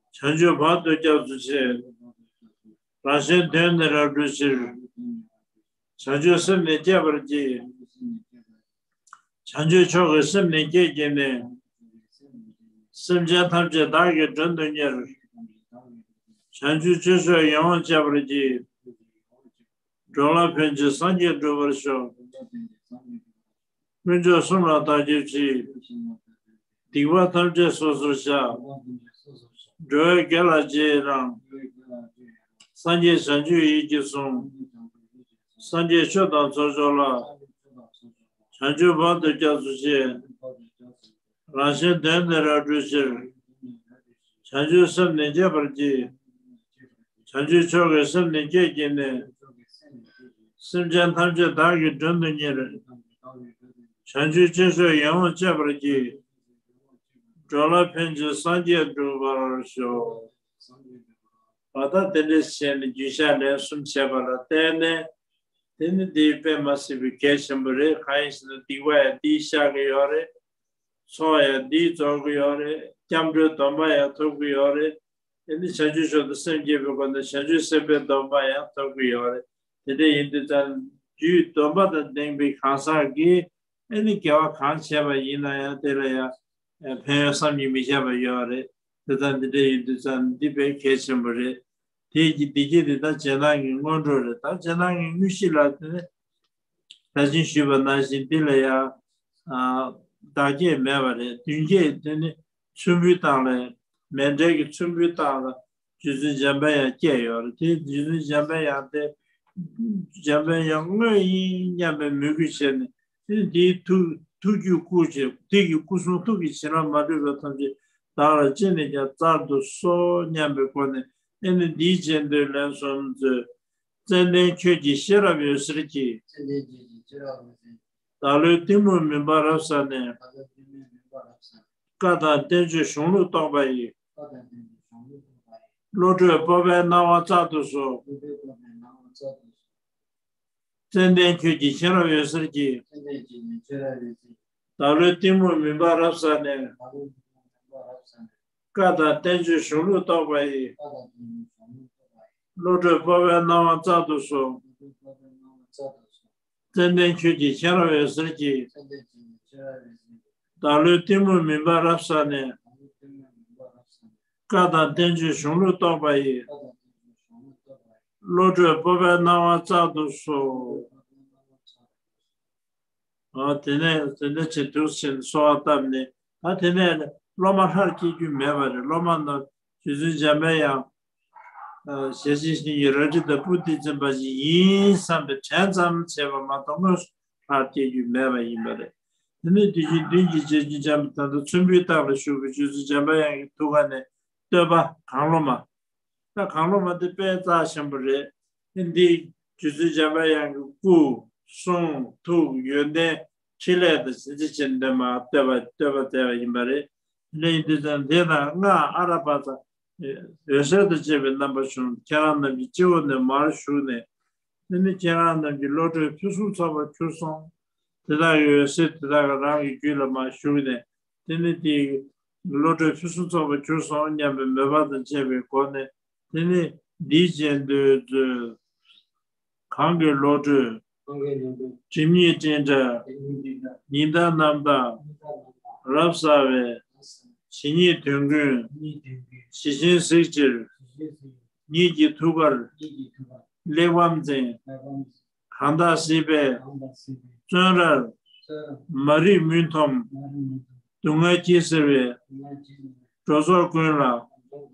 བྱང་ཆུབ་བར་དུ་སྐྱབས་སུ་མཆི། རང་གཞན་དོན་ནི་རབ་བསྒྲུབ་ཕྱིར། བྱང་ཆུབ་སེམས་ནི་བསྐྱེད་པར་བགྱི། བྱང་ཆུབ་མཆོག་གི་སེམས་ནི་བསྐྱེད་བགྱིས་ནས། སེམས་ཅན་ཐམས་ཅད་བདག་གིས་མགྲོན་དུ་གཉེར། བྱང་ཆུབ་སྤྱོད་མཆོག་ཡིད་འོང་སྤྱད་པར་བགྱི། འགྲོ་ལ་ཕན་ཕྱིར་སངས་རྒྱས་འགྲུབ་པར་ཤོག། དཀོན་མཆོག་གསུམ་ལ་བདག་སྐྱབས་མཆི། སྡིག་པ་ཐམས་ཅད་སོ་སོར་བཤགས། འགྲོ་བའི་དགེ་ལ་རྗེས་ཡི་རང་། སངས་རྒྱས་བྱང་ཆུབ་ཡིད་ཀྱིས་བཟུང་། སངས་རྒྱས་ཆོས་དང་ཚོགས་མཆོག་ལ། བྱང་ཆུབ་བར་དུ་སྐྱབས་སུ་མཆི། རང་གཞན་དོན་ནི་རབ་བསྒྲུབ་ཕྱིར། བྱང་ཆུབ་སེམས་ནི་བསྐྱེད་པར་བགྱི། བྱང་ཆུབ་མཆོག་གི་སེམས་ནི་བསྐྱེད་བགྱིས་ནས། སེམས་ཅན་ཐམས་ཅད་བདག་གིས་མགྲོན་དུ་གཉེར། བྱང་ཆུབ་སྤྱོད་མཆོག་ཡིད་འོང་སྤྱད་པར་བགྱི། འགྲོ་ལ་ཕན་ཕྱིར་སངས་རྒྱས་འགྲུབ་པར་ཤོག། ཨ་ད་དེ་འདྲས་བྱས་ནས་རྒྱུན་བཤགས་ལན་གསུམ་བྱས་པ་ལ་བརྟེན་ནས། དེ་ནི་འདིའི་དཔེ་མ་སྲིད་པའི་གལ་ཆེན་པོ་རེད། གང་ཡིན་ཟེར་ན་སྡིག་པ་ཡང་འདིས་བཤགས་ཀྱི་ཡོད་རེད། ཚོགས་ཡང་འདིས་རྫོགས་ཀྱི་ཡོད་རེད། སྐྱབས་འགྲོའི་སྡོམ་པ་ཡང་ཐོབ་ཀྱི་ཡོད་རེད། དེ་ནི་བྱང་ཆུབ་མཆོག་ཏུ་སེམས་བསྐྱེད་པའི་སྒོ་ནས་བྱང་ཆུབ་སེམས་དཔའི་སྡོམ་པ་ཡང་ཐོབ་ཀྱི་ཡོད་རེད། དེ་འདྲ་ཡིན་དུས་ཙང་རྒྱུའི་སྡོམ་པ་དང་ལྡན་པའི་གང་ཟག་གིས་ཨེ་ནི་དགེ་བ་གང་བྱས་པ་ཡིན་ན་ཡང་དེ་ལ་ཡང་ཕན་ཡོན་བསམ་གྱིས་མི་ཁྱབ་པ་ཡོད་རེད། དེ་ལྟར་འདི་འདྲ་ཡིན་དུས་ཙང་འདི་དཔེ་གལ་ཆེན་པོ་རེད། དེ་གི་འདི་གྱིས་འདི་ལྟར་རྗེས་གནང་གི་སྔོན་འགྲོ་རེད། ད་རྗེས་གནང་གི་དངོས་གཞི་ལ་དེ་ནི་ད་ཅིང་ཞུས་པ་ནང་བཞིན་འདི་ལ་ཡང་བདག་བསྐྱེད་མེད་པ་རེད། མདུན་བསྐྱེད་དེ་ནི་མཚུར་ཕུའི་སྟེང་ལ་མཎྜལ་གྱི་མཚུར་ཕུའི་སྟེང་ལ་རྗེ་བཙུན་འཇམ་པའི་དབྱངས་བསྐྱེད་ཡོད་རེད། དེ་རྗེ་བཙུན་འཇམ་པའི་དབྱངས་དེ་འཇམ་པའི་དབྱངས་དངོས་ཡིན་སྙམ་པའི་མོས་གུས་བྱས་ནས་དེ་ནི་དེའི་ཐུགས་ཐུགས་རྒྱུད་བསྐུལ་བྱས། དེ་གི་སྐུ་གསུང་ཐུགས་ཀྱི་བྱིན་རླབས་མ་འདྲེས་པ་ཐམས་ཅད་བདག་ལ་ཅི་ནས་ཀྱང་སྩལ་དུ་གསོལ་སྙམ་པའི་སྒོ་ནས་ཨེ་ནི་འདིའི་རྗེས་ཟློས་ལན་གསུམ་མཛོད། ཙནྡན་ཁྱོད་ཀྱི་ཤེས་རབ་འོད་ཟེར་གྱིས། ཙནྡན་ཁྱོད་ཀྱི་ཤེས་རབ་འོད་ཟེར་གྱིས། བདག་བློའི་གཏི་མུག་མུན་པ་རབ་བསལ་ནས། བདག་བློའི་གཏི་མུག་མུན་པ་རབ་བསལ་ནས། བཀའ་དང་བསྟན་བཅོས་གཞུང་ལུགས་རྟོགས་པ་ཡི། བཀའ་དང་བསྟན་བཅོས་གཞུང་ལུགས་རྟོགས་པ་ཡི། བློ་གྲོས་སྤོབས་པའི་སྣང་བ་བཙལ་དུ་གསོལ། བློ་གྲོས་སྤོབས་པའི་སྣང་བ་བཙལ་དུ་གསོལ། ཙནྡན་ཁྱོད་ཀྱི་ཤེས་རབ་འོད་ཟེར་གྱིས། ཙནྡན་ཁྱོད་ཀྱི་ཤེས་རབ་འོད་ཟེར་གྱིས། བདག་བློའི་གཏི་མུག་མུན་པ་རབ་བསལ་ནས། བདག་བློའི་གཏི་མུག་མུན་པ་རབ་བསལ་ནས། བཀའ་དང་བསྟན་བཅོས་གཞུང་ལུགས་རྟོགས་པ་ཡི། བཀའ་དང་བསྟན་བཅོས་གཞུང་ལུགས་རྟོགས་པ་ཡི། བློ་གྲོས་སྤོབས་པའི་སྣང་བ་བཙལ་དུ་གསོལ། བློ་གྲོས་སྤོབས་པའི་སྣང་བ་བཙལ་དུ་གསོལ། ཙནྡན་ཁྱོད་ཀྱི་ཤེས་རབ་འོད་ཟེར་གྱིས། ཙནྡན་ཁྱོད་ཀྱི་ཤེས་རབ་འོད་ཟེར་གྱིས། བདག་བློའི་གཏི་མུག་མུན་པ་རབ་བསལ་ནས། བདག་བློའི་གཏི་མུག་མུན་པ་རབ་བསལ་ནས། བཀའ་དང་བསྟན་བཅོས་གཞུང་ལུགས་རྟོགས་པ་ཡི། བཀའ་དང་བསྟན་བཅོས་གཞུང་ལུགས་རྟོགས་པ་ཡི། བློ་གྲོས་སྤོབས་པའི་སྣང་བ་བཙལ་དུ་གསོལ། བློ་གྲོས་སྤོབས་པའི་སྣང་བ་བཙལ་དུ་གསོལ། ཨ་དེ་ནས་དེ་འདྲ་བྱེད་འདུག་ཟེར་ནས་གསོལ་བ་བཏབ་ནས། ད་དེ་ནས་སློབ་མ་ལྷར་སྐྱེ་རྒྱུ་མེད་པ་རེད། སློབ་མ་རྣམས་རྗེ་བཙུན་འཇམ་པའི་དབྱངས། ཨ་ཞལ་གཅིག་བཞིན་གྱི་རལ་གྲི་དང་སྤུ་འདི་འཛིན་པ་ཞིག་ཡིན་བསམ་པའི་དྲན་ཙམ་བྱས་པ་མ་གཏོགས་དངོས་སུ་ལྷར་སྐྱེ་རྒྱུ་མེད་པ་ཡིན་པ་རེད། དེ་ནས་དུས་རྒྱུན་མདུན་གྱི་རྗེ་བཙུན་འཇམ་པའི་དང་དུ་མཚུར་ཕུའི་སྟེང་ལ་བཞུགས་པའི་རྗེ་བཙུན་འཇམ་པའི་དབྱངས་ཀྱི་ཐུགས་ཀ་ནས་བསྟོད་པ་གང་བློ་མ། ད་གང་བློ་མ་དེ་དཔེ་རྩ་ཆེན་པོ་རེད། དེ་འདི་རྗེ་བཙུན་འཇམ་པའི་དབྱངས་ཀྱི་སྐུ་གསུང་ཐུགས་ཡོན་ཏན་ཕྲིན་ལས་དང་ཞིང་ཆེན་ཆེན་འདོན་མ་བསྟོད་པ་བསྟོད་པ་མཛད་པ་ཡིན་པ་རེད། དེ་ལས་ཡིན་དུས་ཙང་དེ་དང་སྔགས་ཨ་ར་པ་ཙ་འོད་ཟེར་དང་བཅས་པའི་རྣམ་པ་བྱུང་། ཁྱེད་རང་རྣམས་ཀྱི་སྤྱི་བོ་ནས་མར་ཞུགས་ནས། དེ་ནི་ཁྱེད་རང་རྣམས་ཀྱི་བློ་གྲོས་ཕུན་སུམ་ཚོགས་པར་གྱུར་སོང་། དེ་དག་གི་འོད་ཟེར་དེ་དག་གི་རང་གི་རྒྱུད་ལ་མར་ཞུགས་ནས། དེ་ནི་དེའི་བློ་གྲོས་ཕུན་སུམ་ཚོགས་པར་གྱུར་སོང་སྙམ་པའི་མོས་པ་དང་བཅས་པའི་སྒོ་ནས། དེ་ནི་འདིའི་རྗེས་ཟློས་མཛོད། གང་གི་བློ་གྲོས། གང་གི་བློ་གྲོས། སྒྲིབ་གཉིས་སྤྲིན་བྲལ། སྒྲིབ་གཉིས་སྤྲིན་བྲལ། ཉི་ཟླ་རྣམ་དག་ཉི་ཟླ་རྣམ་དག་རབ་གསལ་བའི། རབ་གསལ་བའི། ཇི་སྙེད་དོན་ཀུན། ཇི་སྙེད་དོན་ཀུན། ཇི་བཞིན་གཟིགས་ཕྱིར། ཇི་བཞིན་གཟིགས་ཕྱིར། ཉིད་ཀྱི་ཐུགས་ཀར། ཉིད་ཀྱི་ཐུགས་ཀར། གླེགས་བམ་འཛིན། གླེགས་བམ་འཛིན། གང་དག་གཟིགས་པའི། གང་དག་གཟིགས་པའི། བཙོན་རར། བཙོན་རར། མ་རིག་མུན་འཐོམས། མ་རིག་མུན་འཐོམས། སྡུག་བསྔལ་གྱིས་གཟིར་བའི། སྡུག་བསྔལ་གྱིས་གཟིར་བའི། འགྲོ་ཚོགས་ཀུན་ལ། འགྲོ་ཚོགས་ཀུན་ལ།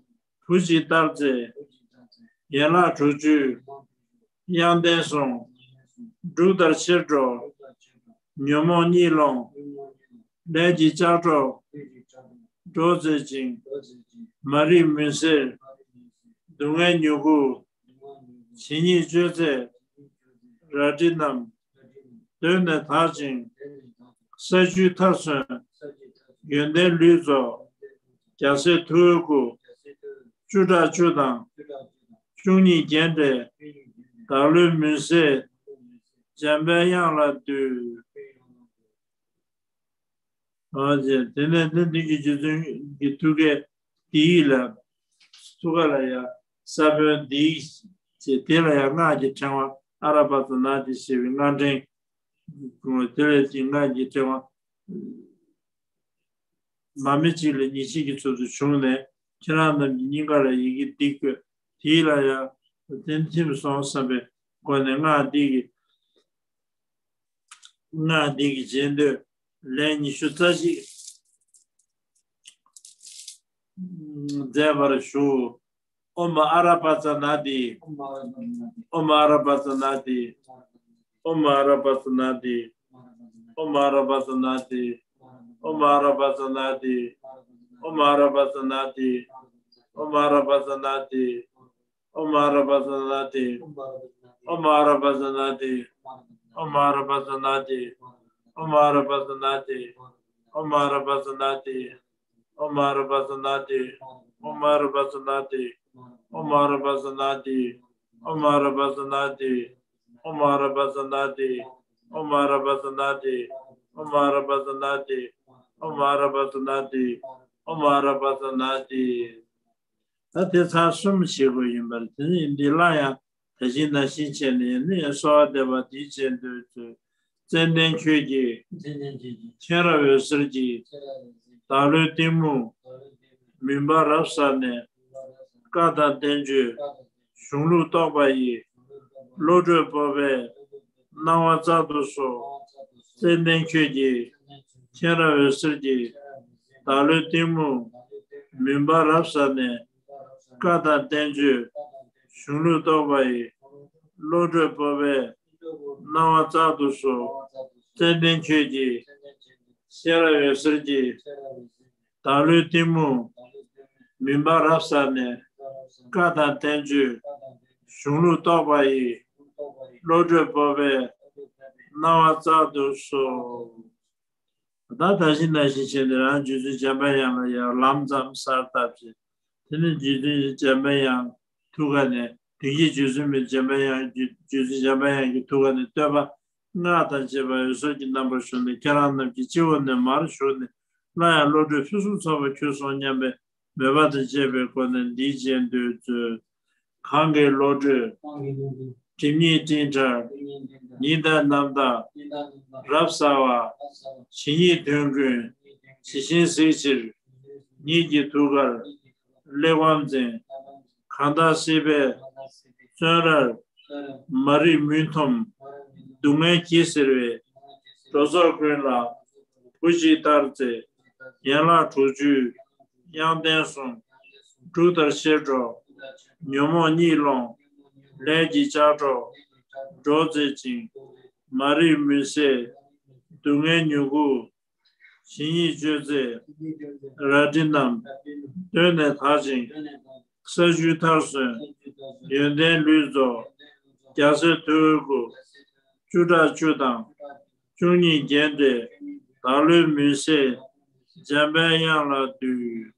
བུ་གཅིག་ལྟར་བརྩེ། བུ་གཅིག་ལྟར་བརྩེ། ཡན་ལག་དྲུག་ཅུའི། ཡང་ལྡན་སོང་། ཡང་ལྡན་སོང་། འབྲུག་ལྟར་ཆེར་འགྲོ། འབྲུག་ལྟར་ཆེར་འགྲོ། ཉོན་མོངས་གཉིད་སློང་། ཉོན་མོངས་གཉིད་སློང་། ལས་ཀྱི་ལྕགས་སྒྲོག། ལས་ཀྱི་ལྕགས་སྒྲོག། སྒྲོག་མཛད་ཅིང་། སྒྲོག་མཛད་ཅིང་། མ་རིག་མུན་སེལ། མ་རིག་མུན་སེལ། སྡུག་བསྔལ་མྱུ་གུ། སྡུག་བསྔལ་མྱུ་གུ། ཇི་སྙེད་གཅོད་ཚད། རལ་གྲི་རྣམས། གདོད་ནས་དག་ཅིང་། ས་བཅུའི་མཐར་སོན། ཡོན་ཏན་ལུས་རྫོགས། རྒྱལ་སྲས་ཐུ་བོའི་སྐུ། བཅུ་ཕྲག་བཅུ་དང་། བཅུ་གཉིས་རྒྱན་སྤྲས། བདག་བློའི་མུན་སེལ། འཇམ་པའི་དབྱངས་ལ་འདུད། འོ་ཟེར། དེ་ནས་དེ་མདུན་གྱི་རྗེ་བཙུན་གྱི་ཐུགས་ཀའི་འདི་ཡིག་ལ། ཐུགས་ཀ་ལ་ཡང་ས་བོན་འདི་ཡིག་ཅེས། དེ་ལ་ཡང་སྔགས་ཀྱི་ཕྲེང་བ་ཨ་ར་པ་ཙ་ན་དྷཱིཿ་ཞེས་པའི་སྔགས་ཕྲེང་། དེ་ལས་ཀྱི་སྔགས་ཀྱི་ཕྲེང་བ་མ་སྨད་གཅིག་ལས་ཉེར་གཅིག་གི་ཚུལ་དུ་བྱུང་ནས། ཁྱེད་རང་རྣམས་ཀྱི་སྙིང་ག་ལ་ཡི་གེ་འདི་བཀོད། དེ་ལ་ཡང་དེ་ཐིམ་སོང་བསམ་པའི་སྒོ་ནས་སྔགས་འདི་གི་སྔགས་འདི་གི་རྗེས་ཟློས་ལན་ཉི་ཤུ་རྩ་གཅིག་མཛད་པར་ཞུ། ཨོཾ་ཨ་ར་པ་ཙ་ན་དྷཱིཿ། ཨོཾ་ཨ་ར་པ་ཙ་ན་དྷཱིཿ། ཨོཾ་ཨ་ར་པ་ཙ་ན་དྷཱིཿ། ཨོཾ་ཨ་ར་པ་ཙ་ན་དྷཱིཿ། ཨོཾ་ཨ་ར་པ་ཙ་ན་དྷཱིཿ། ཨོཾ་ཨ་ར་པ་ཙ་ན་དྷཱིཿ། ཨོཾ་ཨ་ར་པ་ཙ་ན་དྷཱིཿ། ཨོཾ་ཨ་ར་པ་ཙ་ན་དྷཱིཿ། ཨོཾ་ཨ་ར་པ་ཙ་ན་དྷཱིཿ། ཨོཾ་ཨ་ར་པ་ཙ་ན་དྷཱིཿ། ཨོཾ་ཨ་ར་པ་ཙ་ན་དྷཱིཿ། ཨོཾ་ཨ་ར་པ་ཙ་ན་དྷཱིཿ། ཨོཾ་ཨ་ར་པ་ཙ་ན་དྷཱིཿ། ཨོཾ་ཨ་ར་པ་ཙ་ན་དྷཱིཿ། ཨོཾ་ཨ་ར་པ་ཙ་ན་དྷཱིཿ། ཨོཾ་ཨ་ར་པ་ཙ་ན་དྷཱིཿ། ཨོཾ་ཨ་ར་པ་ཙ་ན་དྷཱིཿ། ཨོཾ་ཨ་ར་པ་ཙ་ན་དྷཱིཿ། ཨོཾ་ཨ་ར་པ་ཙ་ན་དྷཱིཿ། ད་དེ་ཚར་གསུམ་བྱེད་དགོས་ཡིན་པར། དེ་ནི་འདི་སླར་ཡང་ད་བཞིན་ནང་བཞིན་བྱས་ནས་ནི་གསོལ་བ་འདེབས་པ་འདི་བྱེད་འདོད་ཚུལ། ཙན་དན་ཁྱོད་ཀྱིས། ཙན་དན་ཁྱོད་ཀྱིས། མཁྱེན་རབ་འོད་ཟེར་གྱིས། མཁྱེན་རབ་འོད་ཟེར་གྱིས། བདག་བློའི་གཏི་མུག། བདག་བློའི་གཏི་མུག། མུན་པ་རབ་བསལ་ནས། མུན་པ་རབ་བསལ་ནས། བཀའ་དང་བསྟན་བཅོས། བཀའ་དང་བསྟན་བཅོས། གཞུང་ལུགས་རྟོགས་པ་ཡི། གཞུང་ལུགས་རྟོགས་པ་ཡི། བློ་གྲོས་སྤོབས་པའི། བློ་གྲོས་སྤོབས་པའི། སྣང་བ་བཙལ་དུ་གསོལ། སྣང་བ་བཙལ་དུ་གསོལ། ཙན་དན་ཁྱོད་ཀྱིས། ཙན་དན་ཁྱོད་ཀྱིས། མཁྱེན་རབ་འོད་ཟེར་གྱིས། མཁྱེན་རབ་འོད་ཟེར་གྱིས། བདག་བློའི་གཏི་མུག། བདག་བློའི་གཏི་མུག། མུན་པ་རབ་བསལ་ནས། མུན་པ་རབ་བསལ་ནས། བཀའ་དང་བསྟན་བཅོས། བཀའ་དང་བསྟན་བཅོས། གཞུང་ལུགས་རྟོགས་པ་ཡི། གཞུང་ལུགས་རྟོགས་པ་ཡི། བློ་གྲོས་སྤོབས་པའི། བློ་གྲོས་སྤོབས་པའི། སྣང་བ་བཙལ་དུ་གསོལ། སྣང་བ་བཙལ་དུ་གསོལ། ཙན་དན་ཁྱོད་ཀྱིས། ཙན་དན་ཁྱོད་ཀྱིས། མཁྱེན་རབ་འོད་ཟེར་གྱིས། མཁྱེན་རབ་འོད་ཟེར་གྱིས། བདག་བློའི་གཏི་མུག། བདག་བློའི་གཏི་མུག། མུན་པ་རབ་བསལ་ནས། མུན་པ་རབ་བསལ་ནས། བཀའ་དང་བསྟན་བཅོས། བཀའ་དང་བསྟན་བཅོས། གཞུང་ལུགས་རྟོགས་པ་ཡི། གཞུང་ལུགས་རྟོགས་པ་ཡི། བློ་གྲོས་སྤོབས་པའི། བློ་གྲོས་སྤོབས་པའི། སྣང་བ་བཙལ་དུ་གསོལ། ད་ད་བཞིན་ནང་བཞིན་བྱས་ནས་རང་རྗེ་བཙུན་འཇམ་པའི་དབྱངས་ལ་ཡང་ལམ་ཙམ་གསལ་བཏབ་ཅིང་། དེ་ནས་རྗེ་བཙུན་འཇམ་པའི་དབྱངས་ཐུགས་ཀ་ནས། དེ་ཉིད་རྗེ་བཙུན་མི་འཇམ་པའི་དབྱངས་ཀྱི། རྗེ་བཙུན་འཇམ་པའི་དབྱངས་ཀྱི་ཐུགས་ཀ་ནས་བསྟོད་པ་སྔགས་དང་བཅས་པ་འོད་ཟེར་གྱི་རྣམ་པར་ཞུ་ནས། ཁྱེད་རང་རྣམས་ཀྱི་སྤྱི་བོ་ནས་མར་ཞུགས་ནས། སླར་ཡང་བློ་གྲོས་ཕུན་སུམ་ཚོགས་པར་གྱུར་སོང་སྙམ་པའི་མོས་པ་དང་བཅས་པའི་སྒོ་ནས་འདི་བྱེད་འདོད་ཚུལ། གང་གི་བློ་གྲོས། གང་གི་བློ་གྲོས། སྒྲིབ་གཉིས་སྤྲིན་བྲལ། སྒྲིབ་གཉིས་སྤྲིན་བྲལ། ཉི་ཟླ་རྣམ་དག། ཉི་ཟླ་རྣམ་དག། རབ་གསལ་བ། རབ་གསལ་བ། ཇི་སྙེད་དོན་ཀུན། ཇི་སྙེད་དོན་ཀུན། ཇི་བཞིན་གཟིགས་ཕྱིར། ཇི་བཞིན་གཟིགས་ཕྱིར། ཉིད་ཀྱི་ཐུགས་ཀར། ཉིད་ཀྱི་ཐུགས་ཀར། གླེགས་བམ་འཛིན། གླེགས་བམ་འཛིན། གང་དག་སྲིད་པའི། གང་དག་སྲིད་པའི། བཙོན་རར། བཙོན་རར། མ་རིག་མུན་འཐོམས། མ་རིག་མུན་འཐོམས། སྡུག་བསྔལ་གྱིས་གཟིར་བའི། སྡུག་བསྔལ་གྱིས་གཟིར་བའི། འགྲོ་ཚོགས་ཀུན་ལ། བུ་གཅིག་ལྟར་བརྩེ། ཡན་ལག་དྲུག་ཅུའི། དབྱངས་ལྡན་གསུང་། འབྲུག་ལྟར་ཆེར་སྒྲོག། ཉོན་མོངས་གཉིད་སློང་། ལས་ཀྱི་ལྕགས་སྒྲོག། སྒྲོག་མཛད་ཅིང་། མ་རིག་མུན་སེལ། སྡུག་བསྔལ་མྱུ་གུ། ཇི་སྙེད་གཅོད་མཛད། རལ་གྲི་རྣམས། གདོད་ནས་དག་ཅིང་། ས་བཅུའི་མཐར་སོན། ཡོན་ཏན་ལུས་རྫོགས། རྒྱལ་སྲས་ཐུ་བོའི་སྐུ། བཅུ་ཕྲག་བཅུ་དང་། བཅུ་གཉིས་རྒྱན་སྤྲས། བདག་བློའི་མུན་སེལ། འཇམ་པའི་དབྱངས་ལ་འདུད།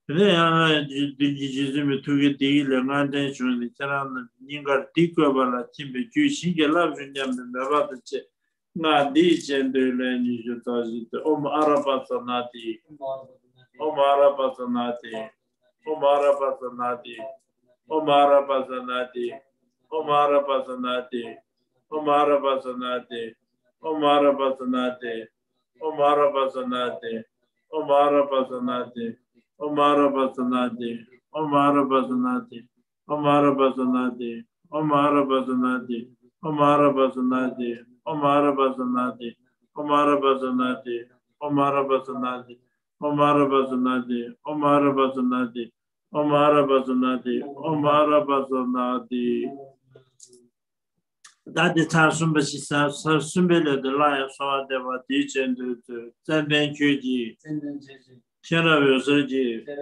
དེ་ནས་ཡང་ན་བདུན་གྱི་རྗེ་བཙུན་མའི་ཐུགས་ཀའི་བདེ་སྐྱིད་ལས་ལྔ་ལྡན་བྱུང་ནས། ཁྱེད་རང་རྣམས་ཀྱི་སྙིང་གར་འདི་བཀོད་པ་ལ་ཁྱིམ་པའི་རྒྱུད་བྱིན་གྱིས་བརླབས་ཤོག་སྙམ་པའི་མོས་པ་དང་བཅས། སྔགས་འདི་བྱེད་འདོད་ལན་ཉི་ཤུ་རྩ་བཞི་སྟེ། ཨོཾ་ཨ་ར་པ་ཙ་ན་དྷཱིཿ། ཨོཾ་ཨ་ར་པ་ཙ་ན་དྷཱིཿ། ཨོཾ་ཨ་ར་པ་ཙ་ན་དྷཱིཿ། ཨོཾ་ཨ་ར་པ་ཙ་ན་དྷཱིཿ། ཨོཾ་ཨ་ར་པ་ཙ་ན་དྷཱིཿ། ཨོཾ་ཨ་ར་པ་ཙ་ན་དྷཱིཿ། ཨོཾ་ཨ་ར་པ་ཙ་ན་དྷཱིཿ། ཨོཾ་ཨ་ར་པ་ཙ་ན་དྷཱིཿ། ཨོཾ་ཨ་ར་པ་ཙ་ན་དྷཱིཿ། ཨོཾ་ཨ་ར་པ་ཙ་ན་དྷཱིཿ། ཨོཾ་ཨ་ར་པ་ཙ་ན་དྷཱིཿ། ཨོཾ་ཨ་ར་པ་ཙ་ན་དྷཱིཿ། ཨོཾ་ཨ་ར་པ་ཙ་ན་དྷཱིཿ། ཨོཾ་ཨ་ར་པ་ཙ་ན་དྷཱིཿ། ཨོཾ་ཨ་ར་པ་ཙ་ན་དྷཱིཿ། ཨོཾ་ཨ་ར་པ་ཙ་ན་དྷཱིཿ། ཨོཾ་ཨ་ར་པ་ཙ་ན་དྷཱིཿ། ཨོཾ་ཨ་ར་པ་ཙ་ན་དྷཱིཿ། ཨོཾ་ཨ་ར་པ་ཙ་ན་དྷཱིཿ། ད་དེ་ཚར་གསུམ་པ་ཞིག་ཚར་ཚར་གསུམ་པའི་ལས་དེ་སླར་ཡང་གསོལ་བ་འདེབས་པ་འདི་བྱེད་འདོད་ཚུལ། ཙན་དན་ཁྱོད་ཀྱིས། ཙན་དན་ཁྱོད་ཀྱིས། མཁྱེན་རབ་འོད་ཟེར་གྱིས། མཁྱེན་རབ་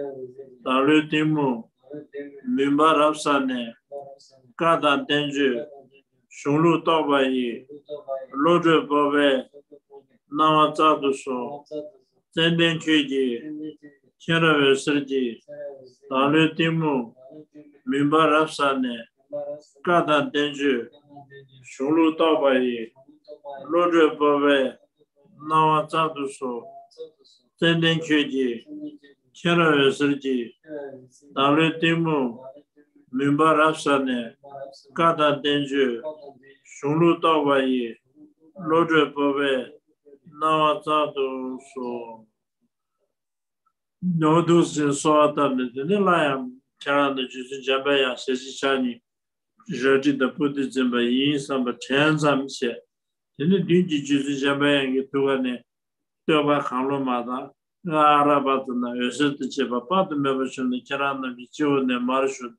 འོད་ཟེར་གྱིས། བདག་བློའི་གཏི་མུག། བདག་བློའི་གཏི་མུག། མུན་པ་རབ་བསལ་ནས། མུན་པ་རབ་བསལ་ནས། བཀའ་དང་བསྟན་བཅོས། བཀའ་དང་བསྟན་བཅོས། གཞུང་ལུགས་རྟོགས་པ་ཡི། གཞུང་ལུགས་རྟོགས་པ་ཡི། བློ་གྲོས་སྤོབས་པའི། བློ་གྲོས་སྤོབས་པའི། སྣང་བ་བཙལ་དུ་གསོལ། སྣང་བ་བཙལ་དུ་གསོལ། ཙན་དན་ཁྱོད་ཀྱིས། ཙན་དན་ཁྱོད་ཀྱིས། མཁྱེན་རབ་འོད་ཟེར་གྱིས། མཁྱེན་རབ་འོད་ཟེར་གྱིས། བདག་བློའི་གཏི་མུག། བདག་བློའི་གཏི་མུག། མུན་པ་རབ་བསལ་ནས། བཀའ་དང་བསྟན་བཅོས། གཞུང་ལུགས་རྟོགས་པ་ཡི། བློ་གྲོས་སྤོབས་པའི། སྣང་བ་བཙལ་དུ་གསོལ། ཙན་དན་ཁྱོད་ཀྱིས། མཁྱེན་རབ་འོད་ཟེར་གྱིས། བདག་བློའི་གཏི་མུག། མུན་པ་རབ་བསལ་ནས། བཀའ་དང་བསྟན་བཅོས། གཞུང་ལུགས་རྟོགས་པ་ཡི། བློ་གྲོས་སྤོབས་པའི། སྣང་བ་བཙལ་དུ་གསོལ། ནོར་འདུག་ཟེར་གསོལ་བ་བཏབ་ནས། དེ་ནས་སླར་ཡང་ཁྱེད་རང་ནི་རྗེ་བཙུན་འཇམ་པའི་དབྱངས་ཞལ་གཅིག་ཕྱག་གཉིས་རལ་གྲི་དང་པུ་སྟི་འཛིན་པ་ཡིན་བསམ་པ་དྲན་ཙམ་བྱས། དེ་ནས་མདུན་གྱི་རྗེ་བཙུན་འཇམ་པའི་དབྱངས་ཀྱི་ཐུགས་ཀ་ནས་བསྟོད་པ་གང་བློ་མ་བཏང་། སྔགས་ཨ་ར་པ་ཙ་ན་འོད་ཟེར་དང་བཅས་པ་དཔག་ཏུ་མེད་པ་བྱུང་ནས། ཁྱེད་རང་རྣམས་ཀྱི་སྤྱི་བོ་ནས་མར་ཞུགས།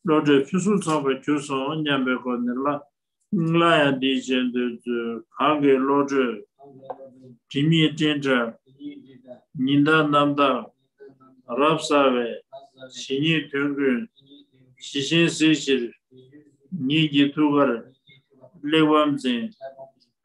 བློ་གྲོས་ཕུན་སུམ་ཚོགས་པར་གྱུར་སོང་སྙམ་པའི་སྒོ་ནས་སླར། སླར་ཡང་འདི་བྱེད་འདོད་ཚུལ། གང་གི་བློ་གྲོས། སྒྲིབ་གཉིས་སྤྲིན་བྲལ། ཉི་ཟླ་རྣམ་དག་རབ་གསལ་བའི། ཇི་སྙེད་དོན་ཀུན་ཇི་བཞིན་གཟིགས་ཕྱིར། ཉིད་ཀྱི་ཐུགས་ཀར་གླེགས་བམ་འཛིན།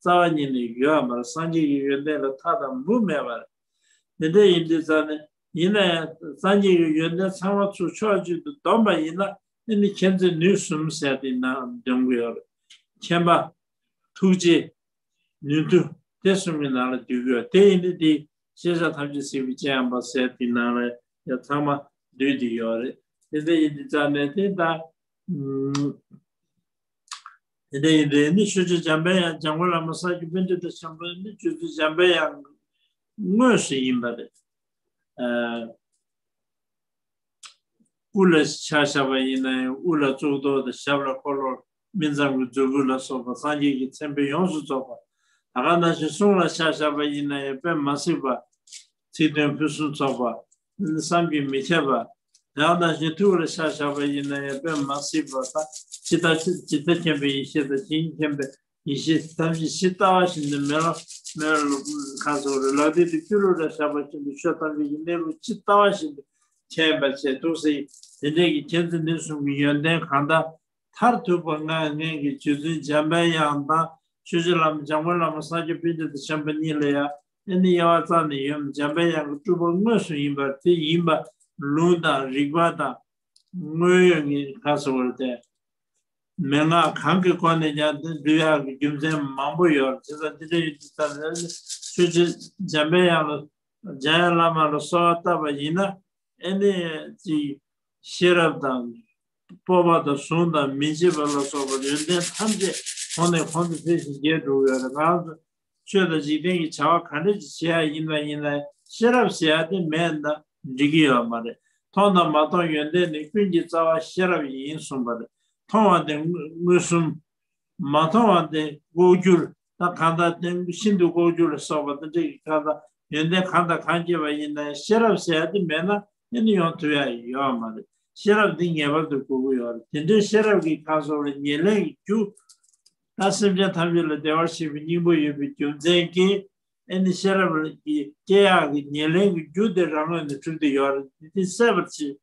རྩ་བ་ཉིད་ནས་ཡོད་མ་རེད། སངས་རྒྱས་ཀྱི་ཡོན་ཏན་ལ་མཐའ་དང་མུ་མེད་པ་རེད། དེ་འདྲ་ཡིན་དུས་ཙང་ནས་ཡིན་ན་ཡང་སངས་རྒྱས་ཀྱི་ཡོན་ཏན་ཚང་མ་ཚུར་ཕྱོགས་གཅིག་ཏུ་བསྡོམས་པ་ཡིན་ན་ཨ་ནི་མཁྱེན་བརྩེ་ནུས་གསུམ་ཟེར་དེ་ནང་འདོན་གྱི་ཡོད་རེད། མཁྱེན་པ། ཐུགས་རྗེ། ནུས་མཐུ། དེ་གསུམ་གྱི་ནང་ལ་འདུས་ཀྱི་ཡོད། དེ་ཡིན་དུས་དེ་ཤེས་བྱ་ཐམས་ཅད་གཟིགས་པའི་སྤྱན་ཡངས་པ་ཟེར་དེ་ནང་ལ་ཡང་ཚང་མ་འདུས་བསྡད་ཡོད་རེད། དེ་འདྲ་ཡིན་དུས་ཙང་ནས་དེ་ལྟ། ཨུམ། དེ་འདྲ་ཡིན་དུས་ནི་ཆོས་རྗེ་འཇམ་པའི་དབྱངས་འཇམ་མགོན་བླ་མ་ས་སྐྱ་པཎྜི་ཏ་ཆེན་པོ་ནི་རྗེ་བཙུན་འཇམ་པའི་དབྱངས་དངོས་སུ་ཡིན་པ་རེད། ཨ། དབུ་ལ་ཆ་བཞག་པ་ཡིན་ན་ཡང་དབུ་ལ་གཙུག་ཏོར་དང་ཞབས་ལ་འཁོར་ལོ། སྨིན་མཚམས་ཀྱི་མཛོད་ཕུད་ལ་སོགས་པ་སངས་རྒྱས་ཀྱི་མཚན་དཔེ་ཡོངས་སུ་རྫོགས་པ། ད་ག་ནང་བཞིན་གསུང་ལ་ཆ་བཞག་པ་ཡིན་ན་ཡང་དཔེ་མ་སྲིད་པ། ཚིག་དོན་ཕུན་སུམ་ཚོགས་པ། བསམ་གྱིས་མི་ཁྱབ་པ། ད་ག་ནང་བཞིན་ཐུགས་ལ་ཆ་བཞག་པ་ཡིན་ན་ཡང་དཔེ་མ་སྲིད་པ་དང་ཇི་ལྟ་ཇི་ལྟ་མཁྱེན་པའི་ཡེ་ཤེས་དང་ཇི་སྙེད་མཁྱེན་པའི་ཡེ་ཤེས་ཐམས་ཅད་ཇི་ལྟ་བ་བཞིན་དུ་མེ་ལོང་མེ་ལོང་གང་སོགས་རེ་ལག་མཐིལ་དུ་སྐྱུ་རུ་ལ་བཞག་པ་བཞིན་དུ་ཆོས་ཐམས་ཅད་ཀྱི་གནས་ལུགས་ཇི་ལྟ་བ་བཞིན་དུ་མཁྱེན་པར་བྱས་འདུག་ཟེར། དེ་འདྲའི་གི་མཁྱེན་བརྩེ་ནུས་གསུམ་གྱི་ཡོན་ཏན་གང་དག་མཐར་ཐུག་པ་ལྔ་ལྔན་གྱི་རྗེ་བཙུན་འཇམ་པའི་དབྱངས་དང་ཆོས་རྗེ་བླ་མ་འཇམ་མགོན་བླ་མ་ས་སྐྱ་པཎྜི་ཏ་ཆེན་པོ་གཉིས་ལ་ཡང་ཨ་ནི་དབྱེ་བ་རྩ་ནས་ཡོད། འཇམ་པའི་དབྱངས་ཀྱི་སྤྲུལ་པ་དངོས་སུ་ཡིན་པ་དེ་ཡིན་པ་ལུང་དང་རིགས་པ་དང་དངོས་ཡོད་ཀྱི་ག་ཟེར་བ་རེད་དེ། མན་ངག་གང་གི་སྒོ་ནས་ཀྱང་དེ་འདུལ་ཡག་གི་རྒྱུ་མཚན་མང་པོ་ཡོད་རེད། བྱས་ཙང་འདི་འདྲ་ཡོད་དུས་ཙམ་ནས་ཆོས་རྗེ་འཇམ་པའི་དབྱངས་ལ་འཇམ་དབྱངས་བླ་མ་ལ་གསོལ་བ་བཏབ་པ་ཡིན་ན་ཨ་ནི་ཅིག་ཤེས་རབ་དང་སྤོབས་པ་དང་ཟུང་དང་མི་འཇིགས་པ་ལ་སོགས་པ་ཡོན་ཏན་ཐམས་ཅད་གོང་ནས་གོང་དུ་འཕེལ་ཞིང་རྒྱས་འགྲོ་གི་ཡོད་རེད། ང་རང་ཚོ་ཆོས་དང་འཇིག་རྟེན་གྱི་བྱ་བ་ག་འདྲ་ཅིག་བྱེད་ཡག་ཡིན་པ་ཡིན་ན་ཤེས་རབ་ཟེར་ཡག་དེ་མེད་ན་འགྲིག་གི་ཡོད་མ་རེད། མཐོང་དང་མ་མཐོང་ཡོན་ཏན་ནི་ཀུན་གྱི་རྩ་བ་ཤེས་རབ་ཡིན་གསུངས་པ་རེད། མཐོང་བ་དེ་མངོན་མངོན་སུམ། མ་མཐོང་བ་དེ་ལྐོག་གྱུར། ད་གང་ལྟར་དེ་ཤིན་ཏུ་ལྐོག་གྱུར་ལ་སོགས་པ་དེ་འདྲ་གི་གང་ལྟར་ཡོན་ཏན་གང་དང་གང་སྐྱེས་པ་ཡིན་ན་ཤེས་རབ་ཟེར་ཡག་དེ་མེད་ན་ཨ་ནི་ཡོང་ཐུབ་ཡག་ཡོད་མ་རེད། ཤེས་རབ་འདི་ངེས་པར་དུ་དགོས་ཀྱི་ཡོད་རེད། དེ་འདྲའི་ཤེས་རབ་ཀྱི་གང་སོགས་ལ་ཉེར་ལེན་གྱི་རྒྱུ། ད་སེམས་ཅན་ཐམས་ཅད་ལ་བདེ་བར་གཤེགས་པའི་སྙིང་པོ་ཡོད་པའི་རྒྱུ་མཚན་གྱིས་ཨ་ནི་ཤེས་རབ་ཀྱི་སྐྱེ་ཡག་གི་ཉེར་ལེན་གྱི་རྒྱུ་དེ་རང་ངོས་ནས་གྲུབ་བསྡད་ཡོད་རེད། དེ་གསལ་བར་བྱེད།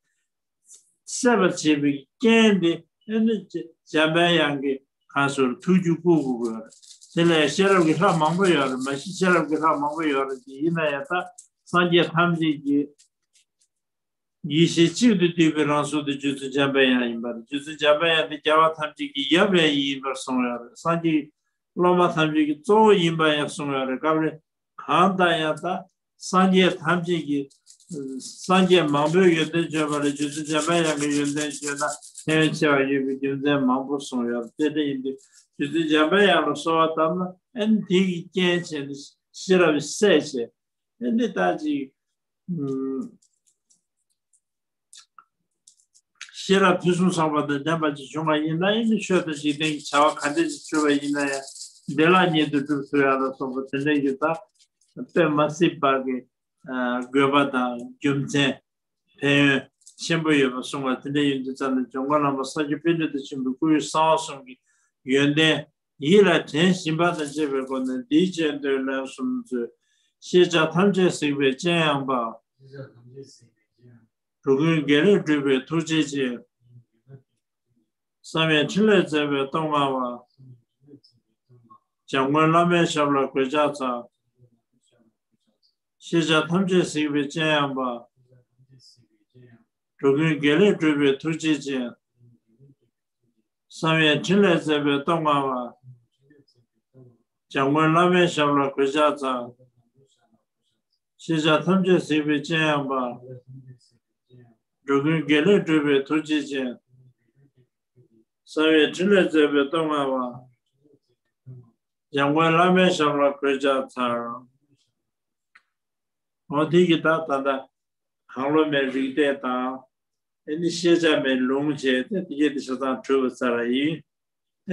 གསལ་བར་བྱེད་པའི་རྐྱེན་དེ་ཨ་ནི་འཇམ་པའི་དབྱངས་ཀྱི་གང་ཟེར་ཐུགས་རྒྱུད་བསྐུལ་དགོས་ཀྱི་ཡོད་རེད། དེ་ལས་ཤེས་རབ་ཀྱི་ལྷ་མང་པོ་ཡོད་རེད། མ་གཞི་ཤེས་རབ་ཀྱི་ལྷ་མང་པོ་ཡོད་རེད། དེ་ཡིན་ན་ཡང་ད་སངས་རྒྱས་ཐམས་ཅད་ཀྱི་ཡེ་ཤེས་གཅིག་ཏུ་བསྡུས་པའི་རང་གཟུགས་དེ་རྗེ་བཙུན་འཇམ་པའི་དབྱངས་ཡིན་པ་རེད། རྗེ་བཙུན་འཇམ་པའི་དབྱངས་དེ་རྒྱལ་བ་ཐམས་ཅད་ཀྱི་ཡབ་ཡང་ཡིན་པར་གསུངས་ཡོད་རེད། སངས་རྒྱས་སློབ་མ་ཐམས་ཅད་ཀྱི་གཙོ་བོ་ཡིན་པ་ཡང་གསུངས་ཡོད་རེད། སྐབས་རེ་གང་ལྟར་ཡང་ད་སངས་རྒྱས་ཐམས་ཅད་ཀྱི་སངས་རྒྱས་མང་པོའི་ཡོན་ཏན་བརྗོད་པ་ལས་རྗེ་བཙུན་འཇམ་པའི་དབྱངས་ཀྱི་ཡོན་ཏན་བརྗོད་ན་ཕན་ཡོན་ཆེ་བ་ཡོད་པའི་རྒྱུ་མཚན་མང་པོ་གསུངས་ཡོད་རེད། དེ་འདྲ་ཡིན་དུས་རྗེ་བཙུན་འཇམ་པའི་དབྱངས་ལ་གསོལ་བ་བཏབ་ན་ཨ་ནི་དེ་ཡི་རྐྱེན་བྱས་ནས་ཤེས་རབ་གསལ་བྱས། ཨ་ནི་ད་ཅིག་ཨུམ། ཤེས་རབ་ཕུན་སུམ་ཚོགས་པ་དང་ལྡན་པ་ཅིག་བྱུང་བ་ཡིན་ན་ཨ་ནི་ཆོས་དང་འཇིག་རྟེན་གྱི་བྱ་བ་ག་འདྲ་ཅིག་བྱུང་བ་ཡིན་ན་ཡང་བདེ་བླག་ཉིད་དུ་འགྲུབ་ཐུབ་ཡག་ལ་སོགས་པ་དེ་འདྲ་ཡོད་ད། དཔེ་མ་སྲིད་པ་གི་ཨ་དགོས་པ་དང་རྒྱུ་མཚན། ཕན་ཡོན་ཆེན་པོ་ཡོད་པ་གསུངས་པ་དེ་འདྲ་ཡིན་དུས་ཙམ་ནས་འཇམ་མགོན་བླ་མ་ས་སྐྱ་པཎྜི་ཏ་ཆེན་པོའི་སྐུའི་གསང་བ་གསུམ་གྱི་ཡོན་ཏན་ཡིད་ལ་དྲན་བཞིན་པ་དང་བཅས་པའི་སྒོ་ནས་འདིའི་རྗེས་ཟློས་ལན་གསུམ་མཛོད། ཤེས་བྱ་ཐམས་ཅད་གཟིགས་པའི་སྤྱན་ཡངས་པ། འགྲོ་ཀུན་དགེ་ལེགས་སྒྲུབ་པའི་ཐུགས་རྗེ་ཅན། བསམ་ཡས་འཕྲིན་ལས་མཛད་པའི་སྟོབས་མངའ་བ། འཇམ་མགོན་བླ་མའི་ཞབས་ལ་གུས་ཕྱག་འཚལ། ཤེས་བྱ་ཐམས་ཅད་གཟིགས་པའི་སྤྱན་ཡངས་པ། འགྲོ་ཀུན་དགེ་ལེགས་སྒྲུབ་པའི་ཐུགས་རྗེ་ཅན། བསམ་ཡས་འཕྲིན་ལས་མཛད་པའི་སྟོབས་མངའ་བ། འཇམ་མགོན་བླ་མའི་ཞབས་ལ་གུས་ཕྱག་འཚལ། ཤེས་བྱ་ཐམས་ཅད་གཟིགས་པའི་སྤྱན་ཡངས་པ། འགྲོ་ཀུན་དགེ་ལེགས་སྒྲུབ་པའི་ཐུགས་རྗེ་ཅན། བསམ་ཡས་འཕྲིན་ལས་མཛད་པའི་སྟོབས་མངའ་བ། འཇམ་མགོན་བླ་མའི་ཞབས་ལ་གུས་ཕྱག་འཚལ། འོ་དེ་གི་ད་ད་ལྟ་གང་བློ་མེད་རིག་གཏད་དང་། ཨ་ནི་ཤེས་བྱ་མེད་ལུང་བྱས་ཏེ་དེ་གས་དེ་ཆ་ཚང་གྲུབ་པ་ཚར་བ་ཡིན།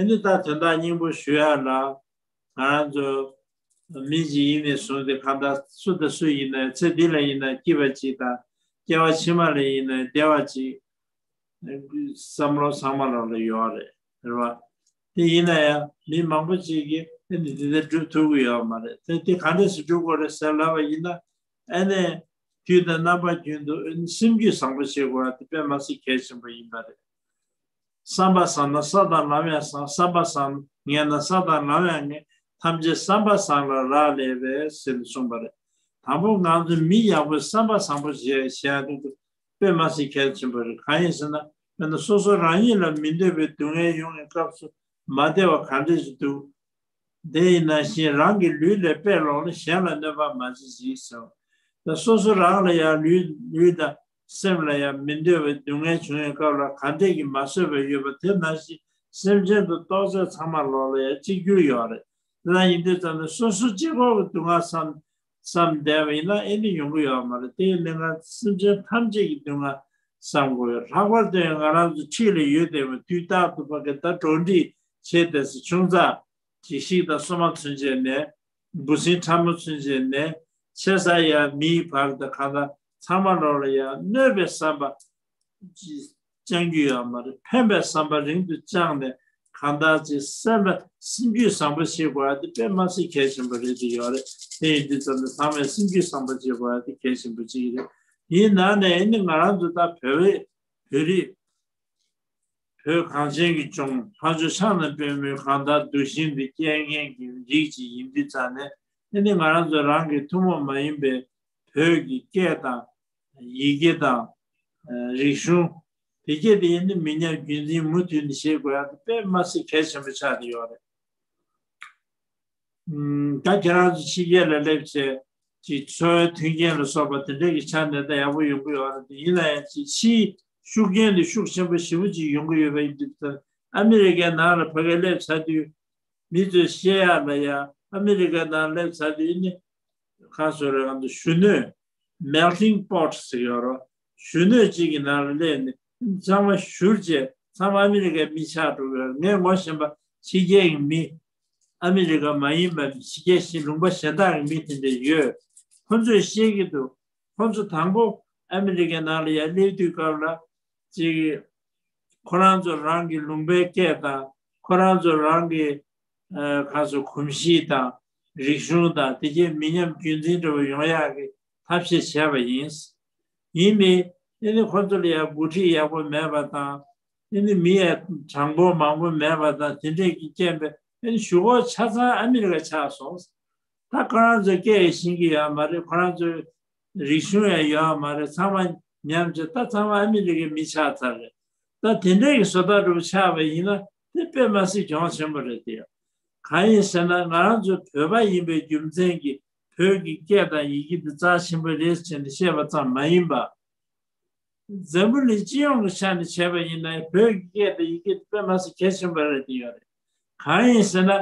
ཨ་ནི་ད་དོན་དག་སྙིང་པོ་ཞུ་ཡ་ལ། ང་རང་ཚོ་མི་གཅིག་ཡིན་ནས་བཟུང་སྟེ་གང་ལྟར་སུ་དང་སུ་ཡིན་ན་ཚེ་འདི་ལ་ཡིན་ན་སྐྱིད་པ་གཅིག་དང་སྐྱེ་བ་ཕྱི་མ་ལ་ཡིན་ན་བདེ་བ་གཅིག་བསམ་བློ་ཚང་མ་ལ་ལ་ཡོད་རེད། རེད་བ། དེ་ཡིན་ན་ཡང་མི་མང་པོ་ཅིག་གིས་ཨ་ནི་དེ་འདྲ་སྒྲུབ་ཐུབ་ཀྱི་ཡོད་མ་རེད། དེ་དེ་ག་འདྲས་སུ་སྒྲུབ་དགོས་རེད་ཟེར་ལབ་པ་ཡིན་ན་ཨ་ནི་དུས་དང་རྣམ་པ་ཀུན་ཏུ་ཨ་ནི་སེམས་རྒྱུད་བཟང་པོ་བྱེད་དགོས་པ་དེ་དཔེ་མ་སྲིད་གལ་ཆེན་པོ་ཡིན་པ་རེད། བསམ་པ་བཟང་ན་ས་དང་ལམ་ཡང་བཟང་། བསམ་པ་བཟང་ངན་ན་ས་དང་ལམ་ཡང་ངན། ཐམས་ཅད་བསམ་པ་བཟང་ལ་རག་ལས་པས་ཟེར་ནས་གསུངས་པ་རེད། དང་པོ་ང་ཚོ་མི་ཡག་པོའི་བསམ་པ་བཟང་པོ་བྱས་བྱས་ཡ་དེ་དཔེ་མ་སྲིད་གལ་ཆེན་པོ་རེད། གང་ཡིན་ཟེར་ན་དཔེར་ན་སོ་སོ་རང་ཉིད་ལ་མི་འདོད་པའི་སྡུག་བསྔལ་ཡོང་བའི་སྐབས་སུ་མ་བདེ་བ་ག་འདྲ་ཞིག་འདུག་དེ་ཡིན་ན་བཞིན་རང་གི་ལུས་ལས་དཔེ་ལོག་ན་གཞན་ལ་གནོད་པ་མ་བྱེད་ཅིག་ཟེར། ད་སོ་སོ་རང་ལ་ཡང་ལུས་ལུས་དང་སེམས་ལ་ཡང་མི་འདོད་པའི་སྡུག་བསྔལ་བྱུང་བའི་སྐབས་ལ་ག་འདྲས་ཀྱིས་མ་བཟོད་པ་ཡོད་པ་དེ་ནང་བཞིན་སེམས་ཅན་དུ་གཏོགས་ཚད་ཚང་མ་ལོག་ལ་ཡང་གཅིག་གྱུར་ཡོད་རེད། དེ་ལྟར་ཡིན་དུས་ཙམ་ནས་སོ་སོ་གཅིག་པོ་གི་སྡུག་བསྔལ་བསམ་བསམ་བསྡད་པ་ཡིན་ན་ཨེ་ནི་ཡོང་གི་ཡོད་མ་རེད། དེ་ཡིན་ན་ང་སེམས་ཅན་ཐམས་ཅད་ཀྱི་སྡུག་བསྔལ་བསམ་དགོས་ཡོད། ལྷག་པར་དུ་ང་རང་ཚོ་འཁྲིས་ལ་ཡོད་བསྡད་པའི་དུས་རྟག་ཏུ་ཕ་གི་ད་འགྲོ་འགྲིག་བྱེད་བསྡད་སའི་ཆུང་ཙག་གི་ཤིག་དང་སོ་མ་ཚུན་ཆད་ནས་འབུ་སྲིན་ཕྲ་མོ་ཚུན་ཆད་ནས་ཆེ་ས་ཡ་མིའི་བར་དང་གང་ལྟར་ཚང་མ་ལོག་ལ་ཡ་གནོད་པའི་བསམ་པ་ཅི་བཅང་རྒྱུ་ཡོད་མ་རེད། ཕན་པའི་བསམ་པ་རིང་དུ་བཅངས་ནས་གང་ལྟར་ཅི་སེམས་ལ་སེམས་རྒྱུད་བཟང་པོ་བྱེད་དགོས་ཡ་དེ་དཔེ་མ་སྲིད་གལ་ཆེན་པོ་རེད་དེ་ཡོད་རེད། དེ་ཡིན་དུས་ཙམ་ནས་ཚང་མས་སེམས་རྒྱུད་བཟང་པོ་བྱེད་དགོས་ཡ་དེ་གལ་ཆེན་པོ་གཅིག་རེད། དེའི་ནང་ནས་ཨེ་ནི་ང་རང་ཚོ་ད་བོད་རིགས་བོད་རིགས་བོད་གངས་ཅན་གྱི་ལྗོངས་ལྷ་ཆོས་ཕྱག་ན་པདྨོའི་གང་ཟག་གདུལ་ཞིང་དུ་སྐྱེ་མཁན་གྱི་རིགས་ཅིག་ཡིན་དུས་ཙང་ནས་ཨེ་ནི་ང་རང་ཚོ་རང་གི་ཐུན་མོང་མ་ཡིན་པའི་བོད་ཀྱི་སྐད་དང་ཡི་གེ་དང་རིག་གཞུང་དེ་གྱད་དེ་ཨེ་ནི་མི་ཉམས་རྒྱུན་འཛིན་མུ་མཐུད་ནས་བྱེད་དགོས་ཡ་དེ་དཔེ་མ་སྲིད་གལ་ཆེན་པོ་ཆགས་ཏེ་ཡོད་རེད། ད་ཁྱེད་རང་ཚོ་ཕྱི་རྒྱལ་ལ་སླེབས་བྱས་ཀྱི་འཚོ་བའི་མཐུན་རྐྱེན་ལ་སོགས་པ་དེ་འདྲ་གི་ཆ་ནས་ད་ཡག་པོ་ཡོང་གི་ཡོད་རེད། དེ་ཡིན་ན་ཡང་ཅིག་ཕྱིའི་ཤུགས་རྐྱེན་དེ་ཤུགས་ཆེན་པོ་ཞེ་པོ་ཅིག་ཡོང་གི་ཡོད་པ་ཡིན་དུས་ད་ཨ་མི་རི་ཀའི་ནང་ལ་ཕ་གིར་སླེབས་ཚར་དུས་མི་ཚོས་བཤད་ཡག་ལ་ཡ་ཨ་མི་རི་ཀའི་ནང་སླེབས་ཚར་དུས་ནི་གང་ཟེར་རེད་གང་འདུག་གཞོན་ནུ་melting pot ཟེར་ཡོད་རེད། གཞོན་ནུ་གཅིག་གི་ནང་ལ་སླེབས་ནས་ཚང་མ་བཞུར་བྱས་ཚང་མ་ཨ་མི་རི་ཀའི་མི་ཆགས་འགྲོ་གི་ཡོད་རེད། ངས་ངོ་ཤེས་པ་ཕྱི་རྒྱལ་གྱི་མི་ཨ་མི་རི་ཀ་མ་ཡིན་པ་ཕྱི་རྒྱལ་ཞིག་ལུང་པ་གཞན་དག་གི་མི་དེ་འདྲ་ཡོད། ཁོ་ཚོས་བཤད་ཀྱི་འདུག་ཁོ་ཚོ་དང་པོ་ཨ་མི་རི་ཀའི་ནང་ལ་ཡར་སླེབས་དུས་སྐབས་ལ་ཅིག་ཁོ་རང་ཚོ་རང་གི་ལུང་པའི་སྐད་དང་ཁོ་རང་ཚོ་རང་གི་ཨ་ག་ཚོད་གོམས་གཤིས་དང་རིག་གཞུང་དང་དེ་གའི་མི་ཉམས་རྒྱུན་འཛིན་འདྲ་བོ་ཡོང་ཡག་གི་ཐབས་ཤེས་བྱས་པ་ཡིན། ཡིན་ནའི་ཨེ་ནི་ཁོ་ཚོ་ལ་ཡང་འགོ་ཁྲིད་ཡག་པོ་མེད་པ་དང་ཨེ་ནི་མི་ཡང་གྲངས་འབོར་མང་པོ་མེད་པ་དང་དེ་འདྲས་ཀྱི་རྐྱེན་པས་ཨེ་ནི་གཞུག་གུ་ཆ་ཚང་ཨ་མི་རི་ཀ་ཆགས་སོང་། ད་ཁོ་རང་ཚོའི་སྐད་ཡང་ཤེས་ཀྱི་ཡོད་མ་རེད། ཁོ་རང་ཚོའི་རིག་གཞུང་ཡང་ཡོད་མ་རེད། ཚང་མ་ཉམས་བྱས་ད་ཚང་མ་ཨ་མི་རི་ཀའི་མི་ཆགས་ཚར་རེད། ད་དེ་འདྲས་ཀྱི་བཟོ་ལྟ་འདྲ་པོ་ཆགས་པ་ཡིན་ན་དེ་དཔེ་མ་སྲིད་གྱོང་ཆེན་པོ་རེད་དེ། གང་ཡིན་ཟེར་ན་ང་རང་ཚོ་བོད་པ་ཡིན་པའི་རྒྱུ་མཚན་གྱིས་བོད་ཀྱི་སྐད་དང་ཡི་གེ་འདི་རྩ་ཆེན་པོ་རེད་ཟེར་ནས་བཤད་པ་ཙམ་མ་ཡིན་པ། འཛམ་བུ་གླིང་སྤྱི་ཡོངས་ཀྱི་ཆ་ནས་བྱས་པ་ཡིན་ན་བོད་ཀྱི་སྐད་དང་ཡི་གེ་དེ་དཔེ་མ་སྲིད་གལ་ཆེན་པོ་རེད་དེ་ཡོད་རེད། གང་ཡིན་ཟེར་ན།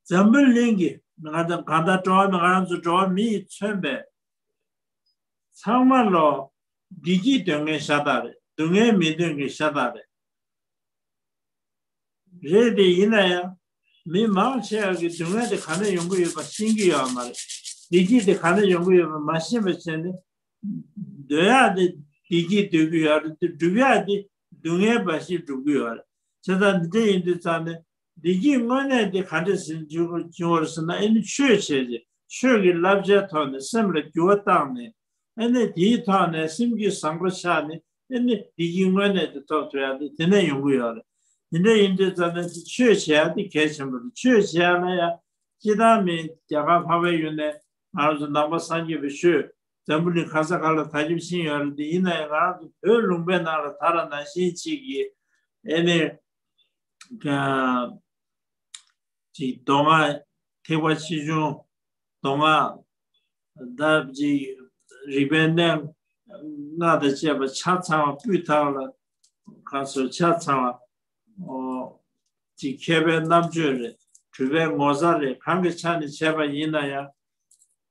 འཛམ་བུ་གླིང་གི་ང་དང་གང་ལྟར་འགྲོ་བ་མི་ང་རང་ཚོ་འགྲོ་བ་མི་ཡིས་མཚོན་པའི་ཚང་མ་ལོ་བདེ་སྐྱིད་འདོད་མཁན་ཤ་སྟག་རེད། སྡུག་བསྔལ་མི་འདོད་མཁན་ཤ་སྟག་རེད། རེད་དེ་ཡིན་ན་ཡང་མི་མང་ཆེ་བ་གི་སྡུག་བསྔལ་དེ་ག་ནས་ཡོང་གི་ཡོད་པ་ཤེས་ཀྱི་ཡོད་མ་རེད། བདེ་སྐྱིད་དེ་ག་ནས་ཡོང་གི་ཡོད་པ་མ་ཤེས་པ་བྱས་ནས་འདོད་ཡག་དེ་བདེ་སྐྱིད་འདོད་ཀྱི་ཡོད་རེད་དེ་སྒྲུབ་ཡག་དེ་སྡུག་བསྔལ་འབའ་ཞིག་སྒྲུབ་ཀྱི་ཡོད་རེད། བྱས་ཙང་འདི་འདྲ་ཡིན་དུས་ཙང་ནས། བདེ་སྐྱིད་དངོས་གནས་དེ་ག་འདྲ་ཞིག་འབྱུང་འབྱུང་བར་ཟེར་ན་ཨེ་ནི་ཆོས་བྱས་རྗེས་ཆོས་ཀྱི་བསླབ་བྱའི་ཐོག་ནས་སེམས་ལ་འགྱུར་བ་བཏང་ནས་ཨེ་ནི་དེའི་ཐོག་ནས་སེམས་རྒྱུད་བཟང་པོ་ཆགས་ནས་ཨེ་ནི་བདེ་སྐྱིད་དངོས་གནས་དེ་ཐོབ་ཐུབ་ཡག་དེ་དེ་ནས་ཡོང་གི་ཡོད་རེད། དེ་འདྲ་ཡིན་དུས་ཙམ་ནས་ཆོས་བྱེད་ཡག་དེ་གལ་ཆེན་པོ་རེད། ཆོས་བྱེད་ཡག་ལ་ཡང་སྤྱི་བཏང་མི་རྒྱ་གར་འཕགས་པའི་ཡུལ་ནས་ང་རང་ཚོ་ནང་པ་སངས་རྒྱས་པའི་ཆོས་འཛམ་བུ་གླིང་ག་ས་ག་ལ་དར་ཁྱབ་ཕྱིན་ཡོད་རེད་དེ་ཡིན་ན་ཡང་ང་རང་ཚོ་བོད་ལུང་པའི་ནང་ལ་ད་ར་ནང་བཞིན་ཅིག་གི་ཨེ་ནི། ཅིག་མདོ་སྔགས་ཐེག་པ་ཆེ་ཆུང་མདོ་སྔགས་ལྡབ་ཅིག་རིག་པའི་གནས་ལྔ་དང་བཅས་པ་ཆ་ཚང་བ་སྤུས་དག་ལ་གང་སོ་ཆ་ཚང་བ་ཨོ་ཅིག་མཁས་པའི་རྣམ་དཔྱོད་རེད། གྲུབ་པའི་ངོ་མཚར་རེད། གང་གི་ཆ་ནས་བྱས་པ་ཡིན་ན་ཡང་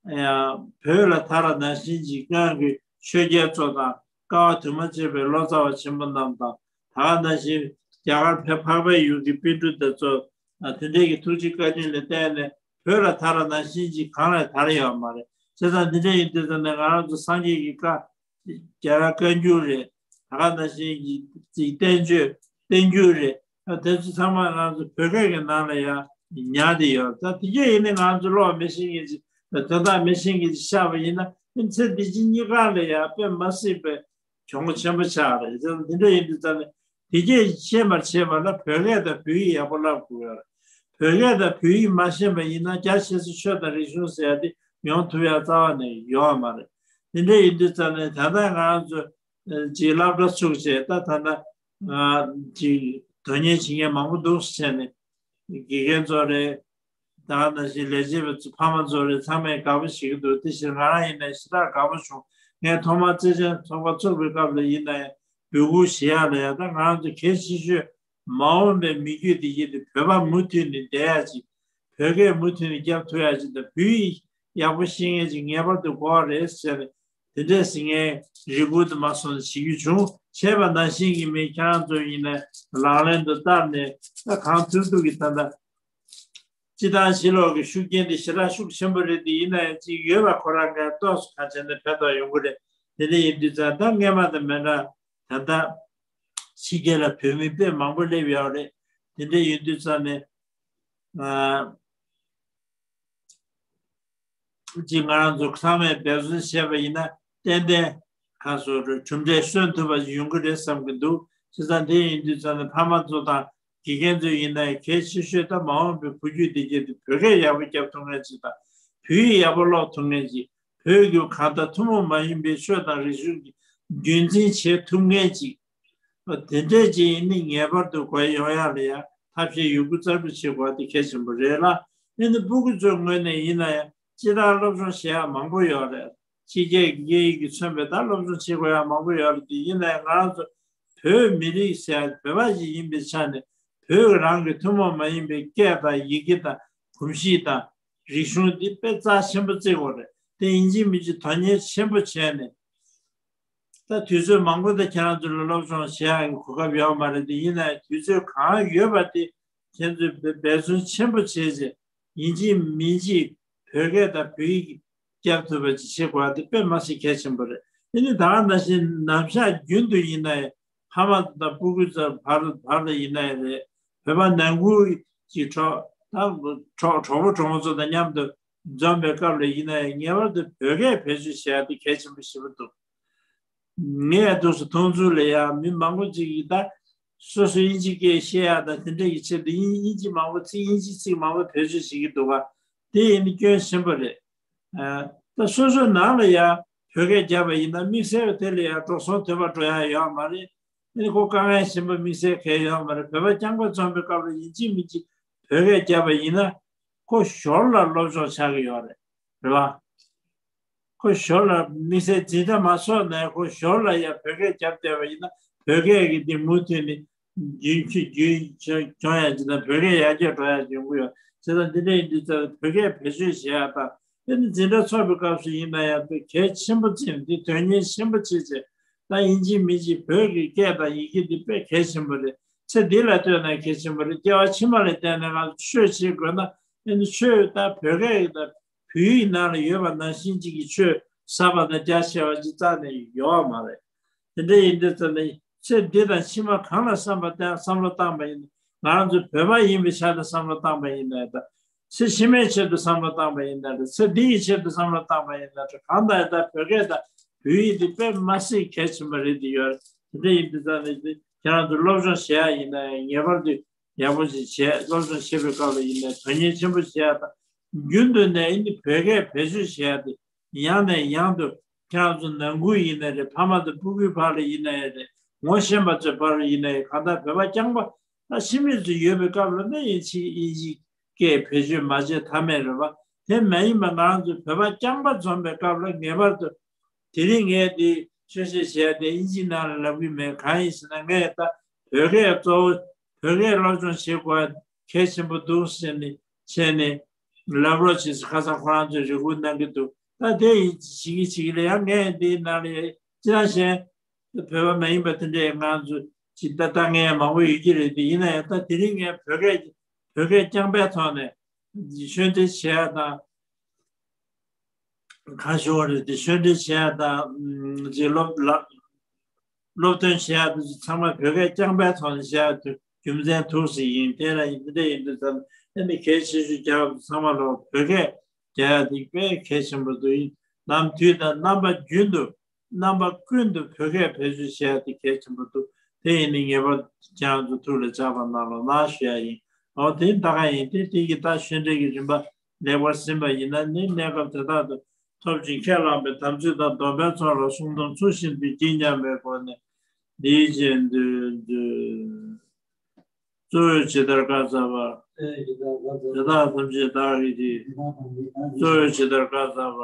ཡང་བོད་ལ་ད་ར་ནང་བཞིན་གྱི་སྔོན་གྱི་ཆོས་རྒྱལ་ཚོ་དང་ཀ་བ་དུ་མ་གཅིག་པའི་ལོ་ཙཱ་བ་ཆེན་པོ་རྣམས་དང་ད་ག་ནང་བཞིན་རྒྱ་གར་བོད་འཕགས་པའི་ཡུལ་གྱི་པཎ་གྲུབ་དེ་ཚོ་དེ་འདྲས་ཀྱི་ཐུགས་རྗེ་བཀའ་དྲིན་ལ་བརྟེན་ནས་བོད་ལ་ད་ར་ནང་བཞིན་གྱི་གང་ལས་དར་ཡོད་མ་རེད། བྱས་ཙང་འདི་འདྲས་ཡིན་དུས་ཙམ་ནས་ང་རང་ཚོ་སངས་རྒྱས་ཀྱི་བཀའ་རྒྱལ་བའི་བཀའ་འགྱུར་རེད། ད་ག་ནང་བཞིན་གྱི་བསྟན་བཅོས་བསྟན་འགྱུར་རེད། དེ་ཚོ་ཚང་མ་ང་ཚོ་བོད་སྐད་ཀྱི་ནང་ལ་ཡང་ཉར་ཏེ་ཡོད། ད་དེ་གས་ཡིན་ནའི་ང་ཚོ་ཀློག་མི་ཤེས་མཁན་ཅིག་དོན་དག་མི་ཤེས་མཁན་ཅིག་ཤར་བ་ཡིན་ན་ཚེ་འདི་ཕྱི་གཉིས་ཀ་ལ་ཡང་དཔེ་མ་སྲིད་པའི་གྱོང་ཆེན་པོ་ཆགས་རེད། དེ་འདྲ་ཡིན་དུས་ཙམ་ནས་དེ་གས་ཤེས་མ་བྱས་པ་ལ་བོད་སྐད་དང་བོད་ཡིག་ཡག་པོ་བསླབ་དགོས་ཡོད་རེད། བོད་སྐད་དང་བོད་ཡིག་མ་ཤེས་པ་ཡིན་ན་རྒྱ་ཆེ་ས་ཆོས་དང་རིག་གཞུང་ཟེར་ཡ་དེ་ཡོང་ཐུབ་ཡ་རྩ་བ་ནས་ཡོད་མ་རེད། དེ་འདྲ་ཡིན་དུས་ཙང་ནས་ད་ལྟ་ང་རང་ཚོ་ཅིག་སློབ་གྲྭ་ཚུགས་བྱས་ད་ད་ལྟ་ཅིག་དོན་གཉེར་བྱེད་མཁན་མང་པོ་འདུག་ཟེར་ནས་དགེ་རྒན་ཚོ་རེད། ད་ནང་བཞིན་ལས་བྱེད་པ་ཚོ་ཕ་མ་ཚོ་རེད། ཚང་མས་དགའ་པོ་བྱེད་ཀྱི་འདུག་དེ་བཞིན་ང་རང་ཡིན་ནའི་ཞེ་དྲག་དགའ་པོ་བྱུང་། ངས་ཐོག་མར་བརྩེ་ཆེན་ཚོགས་པ་བཙུགས་པའི་སྐབས་ལ་ཡིན་ནའི་འབོད་སྐུལ་བྱེད་ཡག་ལ་ཡང་ད་ང་རང་ཚོ་གལ་ཆེ་ཤོས་མ་འོངས་པའི་མི་རྒྱུད་འདི་ཡིན་ཏེ་བོད་པ་མུ་མཐུད་ནས་བསྡད་ཡག་ཅིག་བོད་སྐད་མུ་མཐུད་ནས་རྒྱབ་ཐུབ་ཡག་ཅིག་དང་བོད་ཡིག་ཡག་པོ་ཤེས་མཁན་ཅིག་ངེས་པར་དུ་དགོས་པ་རེད་ཟེར་ནས་དེ་འདྲས་ཟེར་ངས་རེ་སྐུལ་དུ་མ་སོང་ནས་བྱེད་རྒྱུ་བྱུང་། བྱས་པ་ནང་བཞིན་གྱི་མི་ཁྱེད་རང་ཚོ་ཡིན་ནའི་ལག་ལེན་དུ་བསྟར་ནས་ད་གང་ཐུབ་ཐུབ་ཀྱི་ད་ལྟ་སྤྱི་བཏང་ཕྱི་ལོགས་ཀྱི་ཤུགས་རྐྱེན་དེ་ཞེ་དྲག་ཤུགས་ཆེན་པོ་རེད་དེ་ཡིན་ན་ཡང་ཅིག་ཡོད་པ་ཁོ་རང་གིས་ཏོག་ཙམ་གང་བྱས་ན་ཕན་ཐོགས་ཡོང་གི་རེད། དེ་འདྲ་ཡིན་དུས་ཙང་ད་སྔས་མ་དང་མི་འདྲ་ད་ལྟ་ཕྱི་རྒྱལ་ལ་བོད་མི་དཔེ་མང་པོ་སླེབས་ཡོད་རེད། དེ་འདྲ་ཡིན་དུས་ཙང་ནས་ཅིག་ང་རང་ཚོ་ཚང་མས་འབད་བརྩོན་བྱས་པ་ཡིན་ན་ཏན་ཏན་ཁ་སོ་རུ་གྲུབ་འབྲས་སོན་ཐུབ་པ་ཡོང་གི་རེད་བསམ་གྱི་འདུག་བྱས་ཙང་དེ་ཡིན་དུས་ཙང་ནས་ཕ་མ་ཚོ་དང་དགེ་རྒན་ཚོ་ཡིན་ན་གལ་ཆེ་ཤོས་ད་མ་འོངས་པའི་བུ་རྒྱུད་འདི་གས་དེ་བོད་སྐད་ཡག་པོ་རྒྱབ་ཐུབ་མཁན་ཅིག་དང་བོད་ཡིག་ཡག་པོ་ཀློག་ཐུབ་མཁན་ཅིག་བོད་ཀྱི་གང་ལྟར་ཐུན་མོང་མ་ཡིན་པའི་ཆོས་དང་རིག་གཞུང་གི་རྒྱུན་འཛིན་བྱེད་ཐུབ་མཁན་ཅིག་དེ་འདྲས་ཅིག་ཡིན་ནི་ངེས་པར་དུ་གོ་ཡོང་ཡག་ལ་ཡང་ཐབས་ཤེས་ཡོད་རྒུ་རྩལ་སྤྲུགས་བྱེད་དགོས་པ་དེ་གལ་ཆེན་པོ་རེད་ལ། ཨེ་ནི་སྤུ་གུ་ཚོའི་ངོས་ནས་ཡིན་ན་ཡང་སྤྱིར་བཏང་སློབ་སྦྱོང་བྱེད་ཡག་མང་པོ་ཡོད་རེད། ཕྱི་རྒྱལ་གྱི་སྐད་ཡིག་གིས་མཚོན་པའི་ད་སློབ་སྦྱོང་བྱེད་དགོས་ཡག་མང་པོ་ཡོད་རེད་དེ་ཡིན་ན་ཡང་ང་རང་ཚོ་བོད་མི་རིགས་ཟེར་ཡག་བོད་པ་ཞིག་ཡིན་པའི་ཆ་ནས་བོད་རང་གི་ཐུན་མོང་མ་ཡིན་པའི་སྐད་དང་ཡི་གེ་དང་གོམས་གཤིས་དང་རིག་གཞུང་འདི་དཔེ་རྩ་ཆེན་པོ་བརྩི་དགོས་རེད་དེ་ཡིན་གཅིག་མིན་གཅིག་དོན་གཉེར་ཆེན་པོ་བྱས་ནས། ད་དུས་ཚོད་མང་པོ་དང་ཁྱེད་རང་ཚོ་ལ་སློབ་སྦྱོང་བྱེད་ཡག་གི་གོ་སྐབས་ཡོད་མ་རེད་དེ་ཡིན་ན་ཡང་དུས་ཚོད་གང་ཡོད་པ་དེ་ཁྱེད་ཚོས་འབད་བརྩོན་ཆེན་པོ་བྱས་རྗེས་ཡིན་གཅིག་མིན་གཅིག་བོད་སྐད་དང་བོད་ཡིག་རྒྱབ་ཐུབ་པ་ཅིག་བྱེད་དགོས་པ་དེ་དཔེ་མ་སྲིད་གལ་ཆེན་པོ་རེད། དེ་ནི་ད་ག་ནང་བཞིན་ནམ་ཞག་རྒྱུན་དུ་ཡིན་ན་ཡང་ཕ་མ་དང་སྤུ་གུ་ཚོ་བར་བར་ལ་ཡིན་ན་ཡང་རེད། བོད་པ་ནང་ཁུལ་གྱི་གྲོགས་ད་གྲོགས་གྲོགས་པོ་གྲོགས་མོ་ཚོ་དང་མཉམ་དུ་འཛོམས་པའི་སྐབས་ལ་ཡིན་ན་ཡང་ངེས་པར་དུ་བོད་སྐད་བེད་སྤྱོད་བྱེད་ཡག་དེ་གལ་ཆེན་པོ་ཞེ་པོ་འདུག་ངས་དུས་སུ་མཐོང་ཚུལ་ལ་ཡང་མི་མང་པོ་ཅིག་གིས་ད་སོ་སོ་དབྱིན་ཇི་སྐད་ཤེས་ཡག་དང་དེ་འདྲ་གི་ཆེད་དུ་དབྱིན་དབྱིན་ཇི་མང་པོ་ཚིག་དབྱིན་ཇི་ཚིག་མང་པོ་བེད་སྤྱོད་བྱེད་ཀྱི་འདུག་ག་དེ་ཡིན་ན་སྐྱོན་ཆེན་པོ་རེད། ཨ་ད་སོ་སོའི་ནང་ལ་ཡང་བོད་སྐད་བརྒྱབ་པ་ཡིན་ན་དམིགས་བསལ་དེ་ལ་ཡང་འགྲོ་སོང་དོད་པ་འགྲོ་ཡག་ཡོད་མ་རེད། ཨ་ནི་ཁོ་དཀའ་ངལ་ཆེན་པོ་དམིགས་བསལ་གང་ཡང་ཡོད་མ་རེད། བོད་པ་རྐྱང་པ་འཛོམས་པའི་སྐབས་ལ་ཡིན་གཅིག་མིན་གཅིག་བོད་སྐད་བརྒྱབ་པ་ཡིན་ན་ཁོ་ཞོར་ལ་སློབ་སྦྱོང་ཆགས་ཀྱི་ཡོད་རེད། རེད་བ། ཁོ་ཞོར་ལ་དམིགས་བསལ་འཛིན་གྲྭ་མ་ཚོགས་ནའི་ཁོ་ཞོར་ལ་ཡང་བོད་སྐད་བརྒྱབ་བསྡད་པ་ཡིན་ན་བོད་སྐད་ཀྱི་འདི་མུ་མཐུད་ནས་རྒྱུན་མཐུད་རྒྱུན་སྐྱོང་ཡག་ཅིག་དང་བོད་སྐད་ཡར་རྒྱས་འགྲོ་ཡག་ཅིག་ཡོང་གི་ཡོད། བྱས་ཙང་འདི་འདྲ་ཡིན་དུས་ཙང་བོད་སྐད་བེད་སྤྱོད་བྱེད་ཡག་དང་དེ་ནི་འཛིན་གྲྭ་ཚོགས་པའི་སྐབས་སུ་ཡིན་ན་ཡང་དཔེ་གལ་ཆེན་པོ་བརྩིས་ནས་འདི་དོན་གཉེར་ཆེན་པོ་བྱེད་ཅེས་ད་ཡིན་གཅིག་མིན་གཅིག་བོད་ཀྱི་སྐད་དང་ཡི་གེ་འདི་དཔེ་གལ་ཆེན་པོ་རེད། ཚེ་འདི་ལ་ལྟོས་ན་གལ་ཆེན་པོ་རེད། སྐྱེ་བ་ཕྱི་མ་ལ་བལྟས་ནས་ང་ཚོ་ཆོས་བྱེད་དགོས་ན་དེ་ནི་ཆོས་ད་བོད་སྐད་ཀྱི་ད་བོད་ཡིག་ནང་ལ་ཡོད་པ་ནང་བཞིན་གཅིག་གི་ཆོས་ཟབ་པ་དང་རྒྱ་ཆེ་བ་ཅིག་རྩ་ནས་ཡོད་པ་མ་རེད། དེ་འདྲ་ཡིན་དུས་ཙམ་ནས་ཚེ་འདི་དང་ཕྱི་མ་གང་ལ་བསམ་པ་བཏང་བསམ་བློ་བཏང་པ་ཡིན་ན་ང་རང་ཚོ་བོད་པ་ཡིན་པའི་ཆ་ནས་བསམ་བློ་བཏང་པ་ཡིན་ན་ད་ཚེ་ཕྱི་མའི་ཆེད་དུ་བསམ་བློ་བཏང་པ་ཡིན་ན་ད་ཚེ་འདི་ཡི་ཆེད་དུ་བསམ་བློ་བཏང་པ་ཡིན་ན་ད་གང་ལྟར་ད་བོད་སྐད་དང་བོད་ཡིག་འདི་དཔེ་མ་སྲིད་གལ་ཆེན་པོ་རེད་དེ་ཡོད། དེ་འདྲ་ཡིན་དུས་ཙམ་ནས་ཁྱེད་རང་ཚོ་སློབ་སྦྱོང་བྱེད་ཡ་ཡིན་ན་ཡང་ངེས་པར་དུ་ཡག་པོ་ཞིག་བྱས། སློབ་སྦྱོང་བྱེད་པའི་སྐབས་ལ་ཡིན་ནའི་དོན་གཉེར་ཆེན་པོ་བྱེད་ཡག་དང་རྒྱུན་དུ་ནས་ཨ་ནི་བོད་སྐད་བེད་སྤྱོད་བྱེད་ཡག་དེ་ཡང་ནས་ཡང་དུ་ཁྱེད་རང་ཚོ་ནང་ཁུལ་ཡིན་ན་རེད། ཕ་མ་དང་སྤུ་གུའི་བར་ལ་ཡིན་ན་ཡང་རེད། ངོ་ཤེས་པ་ཚོའི་བར་ལ་ཡིན་ན་ཡང་གང་ལྟར་བོད་པ་རྐྱང་པ་ད་ཕྱི་མི་ཚོ་ཡོད་པའི་སྐབས་ལ་ནི་ཡིན་གཅིག་ཡིན་གཅིག་སྐད་བེད་སྤྱོད་མ་བྱས་ཐབས་མེད་རེད་པ། དེ་མ་ཡིན་པ་ང་རང་ཚོ་བོད་པ་རྐྱང་པ་འཛོམས་པའི་སྐབས་ལ་ངེས་པར་དུ་དེ་རིང་ངས་འདི་ཆོས་བཤད་བྱས་ཏེ་དབྱིན་ཇིའི་ནང་ལ་ལབ་ཀྱི་མེད། གང་ཡིན་ཟེར་ན་ངས་ད་བོད་སྐད་གཙོ་བོ་བོད་སྐད་སློབ་སྦྱོང་བྱེད་དགོས་གལ་ཆེན་པོ་འདུག་ཟེར་ནས་བྱས་ནས་ལབ་རོགས་བྱེད་ཟེར་ཁ་སང་ཁོ་རང་ཚོས་རེ་སྐུལ་གནང་གི་འདུག་ད་དེ་ཡིན་བྱེད་ཀྱི་བྱེད་ཀྱི་ལ་ཡང་ངས་འདིའི་ནང་ལ་ཅི་ལ་ཞན་བོད་པ་མ་ཡིན་པ་དེ་འདྲས་ང་ཚོ་ཅིག་ད་ལྟ་ངས་མང་པོ་ཡོད་ཀྱི་རེད་དེ་ཡིན་ན་ཡང་ད་དེ་རིང་ངས་བོད་སྐད་བོད་སྐད་རྐྱང་པའི་ཐོག་ནས་ཆོས་འབྲེལ་བྱེད་ཡ་དང་། གང་ཞུ་བ་རེད་དེ་ཆོས་འབྲེལ་བྱེད་ཡ་དང་། ཅིག་སློབ་ལ་སློབ་སྟོན་བྱེད་ཡ་དེ་ཚང་མ་བོད་སྐད་རྐྱང་པའི་ཐོག་ནས་བྱེད་ཡ་དེ་རྒྱུ་མཚན་ཐུག་ཟིན་ཡིན། དེ་ལ་ཡིན་དེ་འདྲ་ཡིན་དུས་ཙམ་ཨ་ནི་གལ་ཆེ་ཤོས་རྒྱལ་ཁབ་ཚང་མ་ལ་བོད་སྐད་རྒྱག་ཡ་དེ་དཔེ་གལ་ཆེན་པོ་འདུག་ཡིན་ནམ་དུས་དང་རྣམ་པ་རྒྱུན་དུ་རྣམ་པ་ཀུན་ཏུ་བོད་སྐད་བེད་སྤྱོད་བྱེད་ཡ་དེ་གལ་ཆེན་པོ་འདུག་དེ་ཡིན་ནི་ངེས་པར་ཁྱེད་རང་ཚོ་ཐུགས་ལ་འཇགས་པ་གནང་རོགས་གནང་ཞུ་ཡ་ཡིན། འོ་དེ་ད་ག་ཡིན་ཏེ། དེ་གི་ད་ཤེས་འདྲེན་གྱི་རིམ་པ་ལེགས་པར་ཟིན་པ་ཡིན་ན་ནི། གནས་སྐབས་དེ་དག་ཏུ་ཐོབ་ཅིང་ཁས་བླངས་པའི་དམ་ཚིག་དང་སྡོམ་པའི་ཚོགས་ལ་སྲུང་སྡོམ་ཚུལ་བཞིན་དུ་བགྱིས་སྙམ་པའི་སྒོ་ནས་འདིའི་རྗེས་ཟློས་མཛོད། གཙོ་བོས་ཇི་ལྟར་བཀའ་སྩལ་པ། དེ་དག་ཐམས་ཅད་བདག་གིས་བགྱི། གཙོ་བོས་ཇི་ལྟར་བཀའ་སྩལ་པ།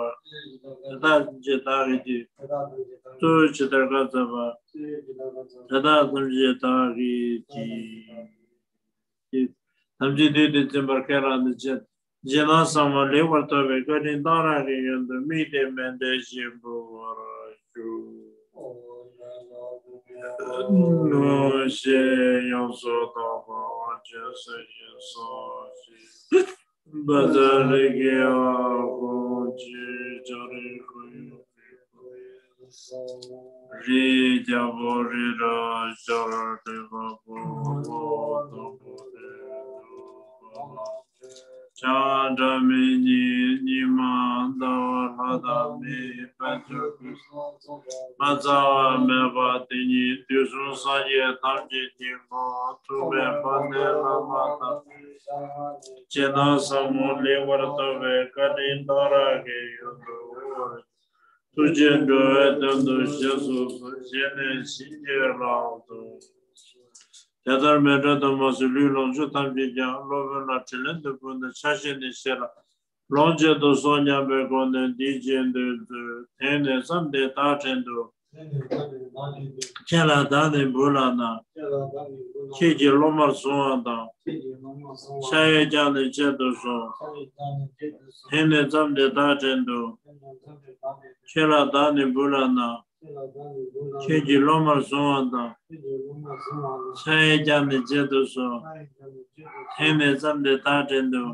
དེ་དག་ཐམས་ཅད་བདག་གིས་བགྱི། གཙོ་བོས་ཇི་ལྟར་བཀའ་སྩལ་པ། དེ་དག་ཐམས་ཅད་བདག་གིས་བགྱི། དམ་ཚིག་བསྡུས་ཏེ་འཛིན་པར་ཁས་བླངས་ནས་བྱས། རྗེས་གནང་ཟབ་མོ་ལེགས་པར་ཐོབ་པའི་བཀའ་དྲིན་གཏང་རག་གི་ཡོན་དུ་དམིགས་ཏེ་མཎྜལ་བཞེས་འབུལ་བར་ཞུ། ལོ་ཞེས་ཡོངས་སུ་དག་པ་དབང་ཆེན་སྲས་ཀྱི་སོ་ཞེས་བཛྲ་རིགས་ཀྱི་ཨ་ཧོ་ཅེས་བྱ་རིགས་ཁོར་ཡུག་གི་རིའི་རྒྱལ་པོ་རི་རབ་ཤར་དྲེགས་པ་པོ་ལོ་དང་པོ་རེད། བྱང་སྒྲ་མི་སྙན་ཉི་མ་ཟླ་བ་ལྷ་དང་མིའི་དཔལ་འབྱོར་ཀུན། མ་ཚང་བ་མེད་པ་དེ་ཉིད་དུས་གསུམ་སངས་རྒྱས་ཐམས་ཅད་ཀྱི་ངོ་བོ་ཐུགས་མེད་དཔལ་ལྡན་བླ་མ་དམ་པའི་རྗེས་གནང་ཟབ་མོ་ལེགས་པར་ཐོབ་པའི་བཀའ་དྲིན་གཏང་རག་གི་ཡོན་དུ་དབུལ་བར་ཐུགས་རྗེས་འགྲོ་བའི་དོན་དུ་བཞེས་སུ་གསོལ། བཞེས་ནས་བྱིན་གྱིས་བརླབ་ཏུ། དེ་ལྟར་མཎྜལ་དུ་མ་ཟད་ལུས་ལོངས་སྤྱོད་ཐམས་ཅད་ཀྱང་སློབ་དཔོན་ལ་དྲིན་ལན་དུ་ཕུལ་ནས་ཕྱག་བཞེས་ནས་བཞེས་ལ་ལོངས་སྤྱོད་དུ་གསོལ་སྙམ་པའི་སྒོ་ནས་འདིའི་རྗེས་ཟློས་མཛོད། དེང་ནས་བརྩམས་ཏེ་བདག་བྲན་དུ། ཁྱེད་ལ་བདག་ནི་འབུལ་ལགས་ན། ཁྱེད་ཀྱིས་སློབ་མར་བཟུང་བ་དང་། ཕྱག་གཡས་བརྐྱངས་ནས་བརྗེད་དུ་གསོལ། དེང་ནས་བརྩམས་ཏེ་བདག་བྲན་དུ། ཁྱེད་ལ་བདག་ནི་འབུལ་ལགས་ན། ཁྱེད་ཀྱིས་སློབ་མར་བཟུང་བ་དང་། ཕྱག་གཡས་བརྐྱངས་ནས་བརྗེད་དུ་གསོལ། དེང་ནས་བརྩམས་ཏེ་བདག་བྲན་དུ།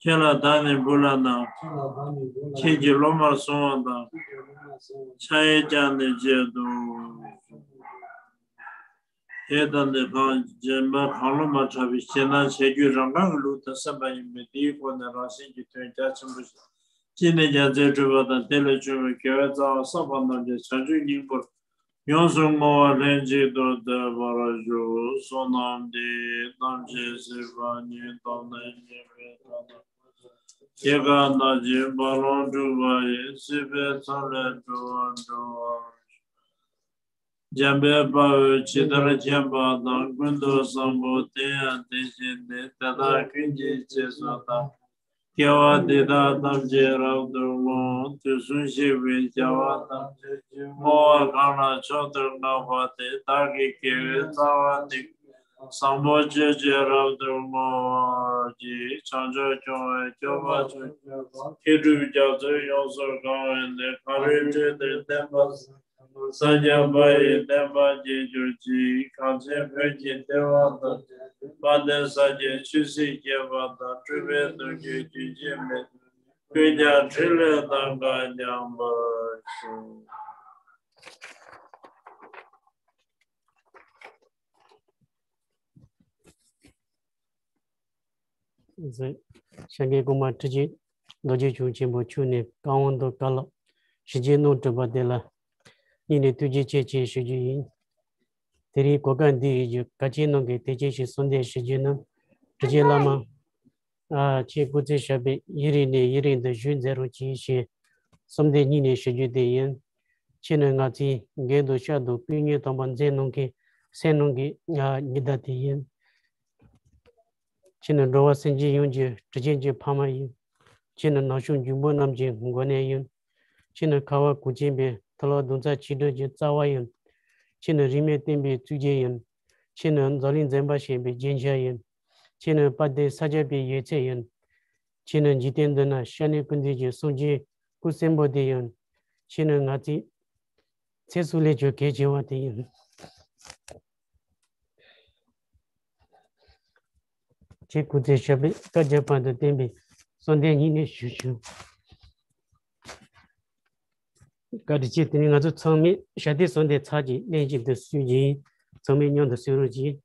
ཁྱེད་ལ་བདག་ནི་འབུལ་ལགས་ན། ཁྱེད་ཀྱིས་སློབ་མར་བཟུང་བ་དང་། ཕྱག་གཡས་བརྐྱངས་ནས་བརྗེད་དུ། དེ་ལྟར་ནི་གང་རྗེས་མ་གང་བློ་མ་འཁྲབ་པའི་རྗེས་གནང་བྱ་རྒྱུད་རང་རང་གི་ལུགས་དང་བསམ་པ་ཡིན་པས། འདིའི་སྒོ་ནས་རང་གཞན་གྱི་དོན་རྒྱ་ཆེན་པོ་ཞིག་གཅིག་ནས་རྒྱལ་མཚན་འཁྲུངས་པ་དང་། དེ་ལས་བྱུང་བའི་དགེ་བའི་རྩ་བ་བསགས་པ་རྣམས་ཀྱང་བྱང་ཆུབ་སྙིང་པོར་ཡོངས་སུ་བསྔོ་བ་ལྷན་ཅིག་ཏུ་བསྡུ་བར་ཞུ། བསོད་ནམས་འདི་ཡིས་ཐམས་ཅད་གཟིགས་པ་ཉིད། ཐོབ་ནས་ཉེས་པའི་དགྲ་རྣམས་སྐྱེ་རྒ་ན་འཆིའི་རྦ་ཀློང་འཁྲུགས་པ་ཡི། སྲིད་པའི་མཚམས་ལས་འགྲོ་བ་སྒྲོལ་བར་ཤོག། འཇམ་དཔལ་དཔའ་བོས་ཇི་ལྟར་མཁྱེན་པ་དང་། ཀུན་ཏུ་བཟང་པོ་དེ་ཡང་དེ་བཞིན་ཏེ། དེ་དག་ཀུན་གྱི་རྗེས་སུ་བདག་སློབ་པར་བྱ། དགེ་བ་འདི་དག་ཐམས་ཅད་རབ་ཏུ་བསྔོ། དུས་གསུམ་གཤེགས་པའི་རྒྱལ་བ་ཐམས་ཅད་ཀྱིས། བསྔོ་བ་གང་ལ་མཆོག་ཏུ་བསྔགས་པ་དེས། བདག་གི་དགེ་བའི་རྩ་བ་ནི། བཟང་པོ་སྤྱོད་ཕྱིར་རབ་ཏུ་བསྔོ་བར་བགྱི། བྱང་ཕྱོགས་སྐྱོང་བའི་སྐྱོབ་པ་མཆོག་གི་མཁས་གྲུབ་རྒྱ་མཚོས་ཡོངས་སུ་གང་བས་ནི། གངས་རིའི་ཁྲོད་དུ་བསྟན་པ་སངས་རྒྱས་པ་ཡི་བསྟན་པ་རྒྱས་གྱུར་ཅིག། གངས་ཅན་བོད་ཀྱི་བསྟན་པ་དར་ཞིང་རྒྱས། དཔལ་ལྡན་ས་སྐྱའི་ཆོས་སྲིད་རྒྱས་པ་དང་། འཁྲུལ་པའི་གདུལ་བྱའི་རྒྱུན་ཆད་མེད། ཀུན་ཀྱང་འཕྲིན་ལས་རྣམ་དཀར་མཉམ་པར་ཤོག། ཞལ་བརྒྱད་གོང་མ་ཁྲི་ཆེན་རྡོ་རྗེ་འཆང་ཆེན་པོ་མཆོག་ནས་བཀའ་དབང་དང་བཀའ་སློབ་ཞིབ་རྒྱས་གནང་གྲུབ་པ་དེ་ལ་སྙིང་ནས་ཐུགས་རྗེ་ཆེ་ཞེས་ཞུ་རྒྱུ་ཡིན། དེ་རིང་གོ་སྐབས་འདི་ཡི་རྒྱུ་གལ་ཆེན་གནང་མཁན་དེ་ཅན་ཞིག་གསོལ་འདེབས་ཞུ་རྒྱུ་ན། ཁྲི་ཆེན་བླ་མ་ཨ་ཁྱེད་སྐུ་ཚེ་ཞབས་པད་ཡུན་རིང་ནས་ཡུན་རིང་དུ་བཞུགས་མཛད་རོགས་གྱིས་ཞེས་གསོལ་འདེབས་སྙིང་ནས་ཞུ་རྒྱུ་དེ་ཡིན། ཁྱེད་ནི་ང་ཚོའི་འགན་དང་ཤ་དང་སྤུན་ཉེ་དམ་པ་མཛད་གནང་མཁན་སེམས་ནང་གི་ཨ་ཉི་ཟླ་དེ་ཡིན། ཁྱེད་ནི་འགྲོ་བ་སེམས་ཅན་ཡོངས་ཀྱི་གྲུ་ཆེན་གྱི་ཕ་མ་ཡིན། ཁྱེད་ནི་ནག་ཕྱོགས་འབྱུང་པོ་རྣམས་ཀྱི་མགོན་གནས་ཡིན། ཁྱེད་ནི་ཁ་བ་གངས་ཅན་པའི་མཐོ་སློབ་གདུང་རྩེ་ཆིག་སྒྲིལ་གྱི་རྩ་བ་ཡིན། ཁྱེད་ནི་རིས་མེད་བསྟན་པའི་གཙུག་རྒྱན་ཡིན། ཁྱེད་ནི་འཛམ་གླིང་འཛིན་པ་ཞེས་པའི་རྒྱན་ཆ་ཡིན། ཁྱེད་ནི་དཔལ་ལྡན་ས་སྐྱ་པའི་ཡོད་ཚད་ཡིན། ཁྱེད་ནི་འཇིག་རྟེན་འདི་ན་ཤ་ནད་ཀུན་འདུས་ཀྱི་གསུམ་ཆེན་སྐུ་གསོན་པོ་དེ་ཡིན། ཁྱེད་ནི་ང་ཚོའི་ཚེ་སྲོག་ལས་ཀྱང་གལ་ཆེ་བ་དེ་ཡིན། ཁྱེད་སྐུ་ཚེ་ཞབས་པད་བསྐལ་བརྒྱར་བར་དུ་བརྟན་པའི་གསོལ་འདེབས་སྙིང་ནས་ཞུ་ཞུ། བཀའ་དྲིན་ཆེ། དེ་ནས་ང་ཚོ་ཚང་མས་ཞལ་འདེབས་གསོལ་འདེབས་ཚར་གྱིས་ལན་གཅིག་ཏུ་གསོལ་གྱིས། ཚང་མས་མཉམ་དུ་གསོལ་རོགས་གྱིས།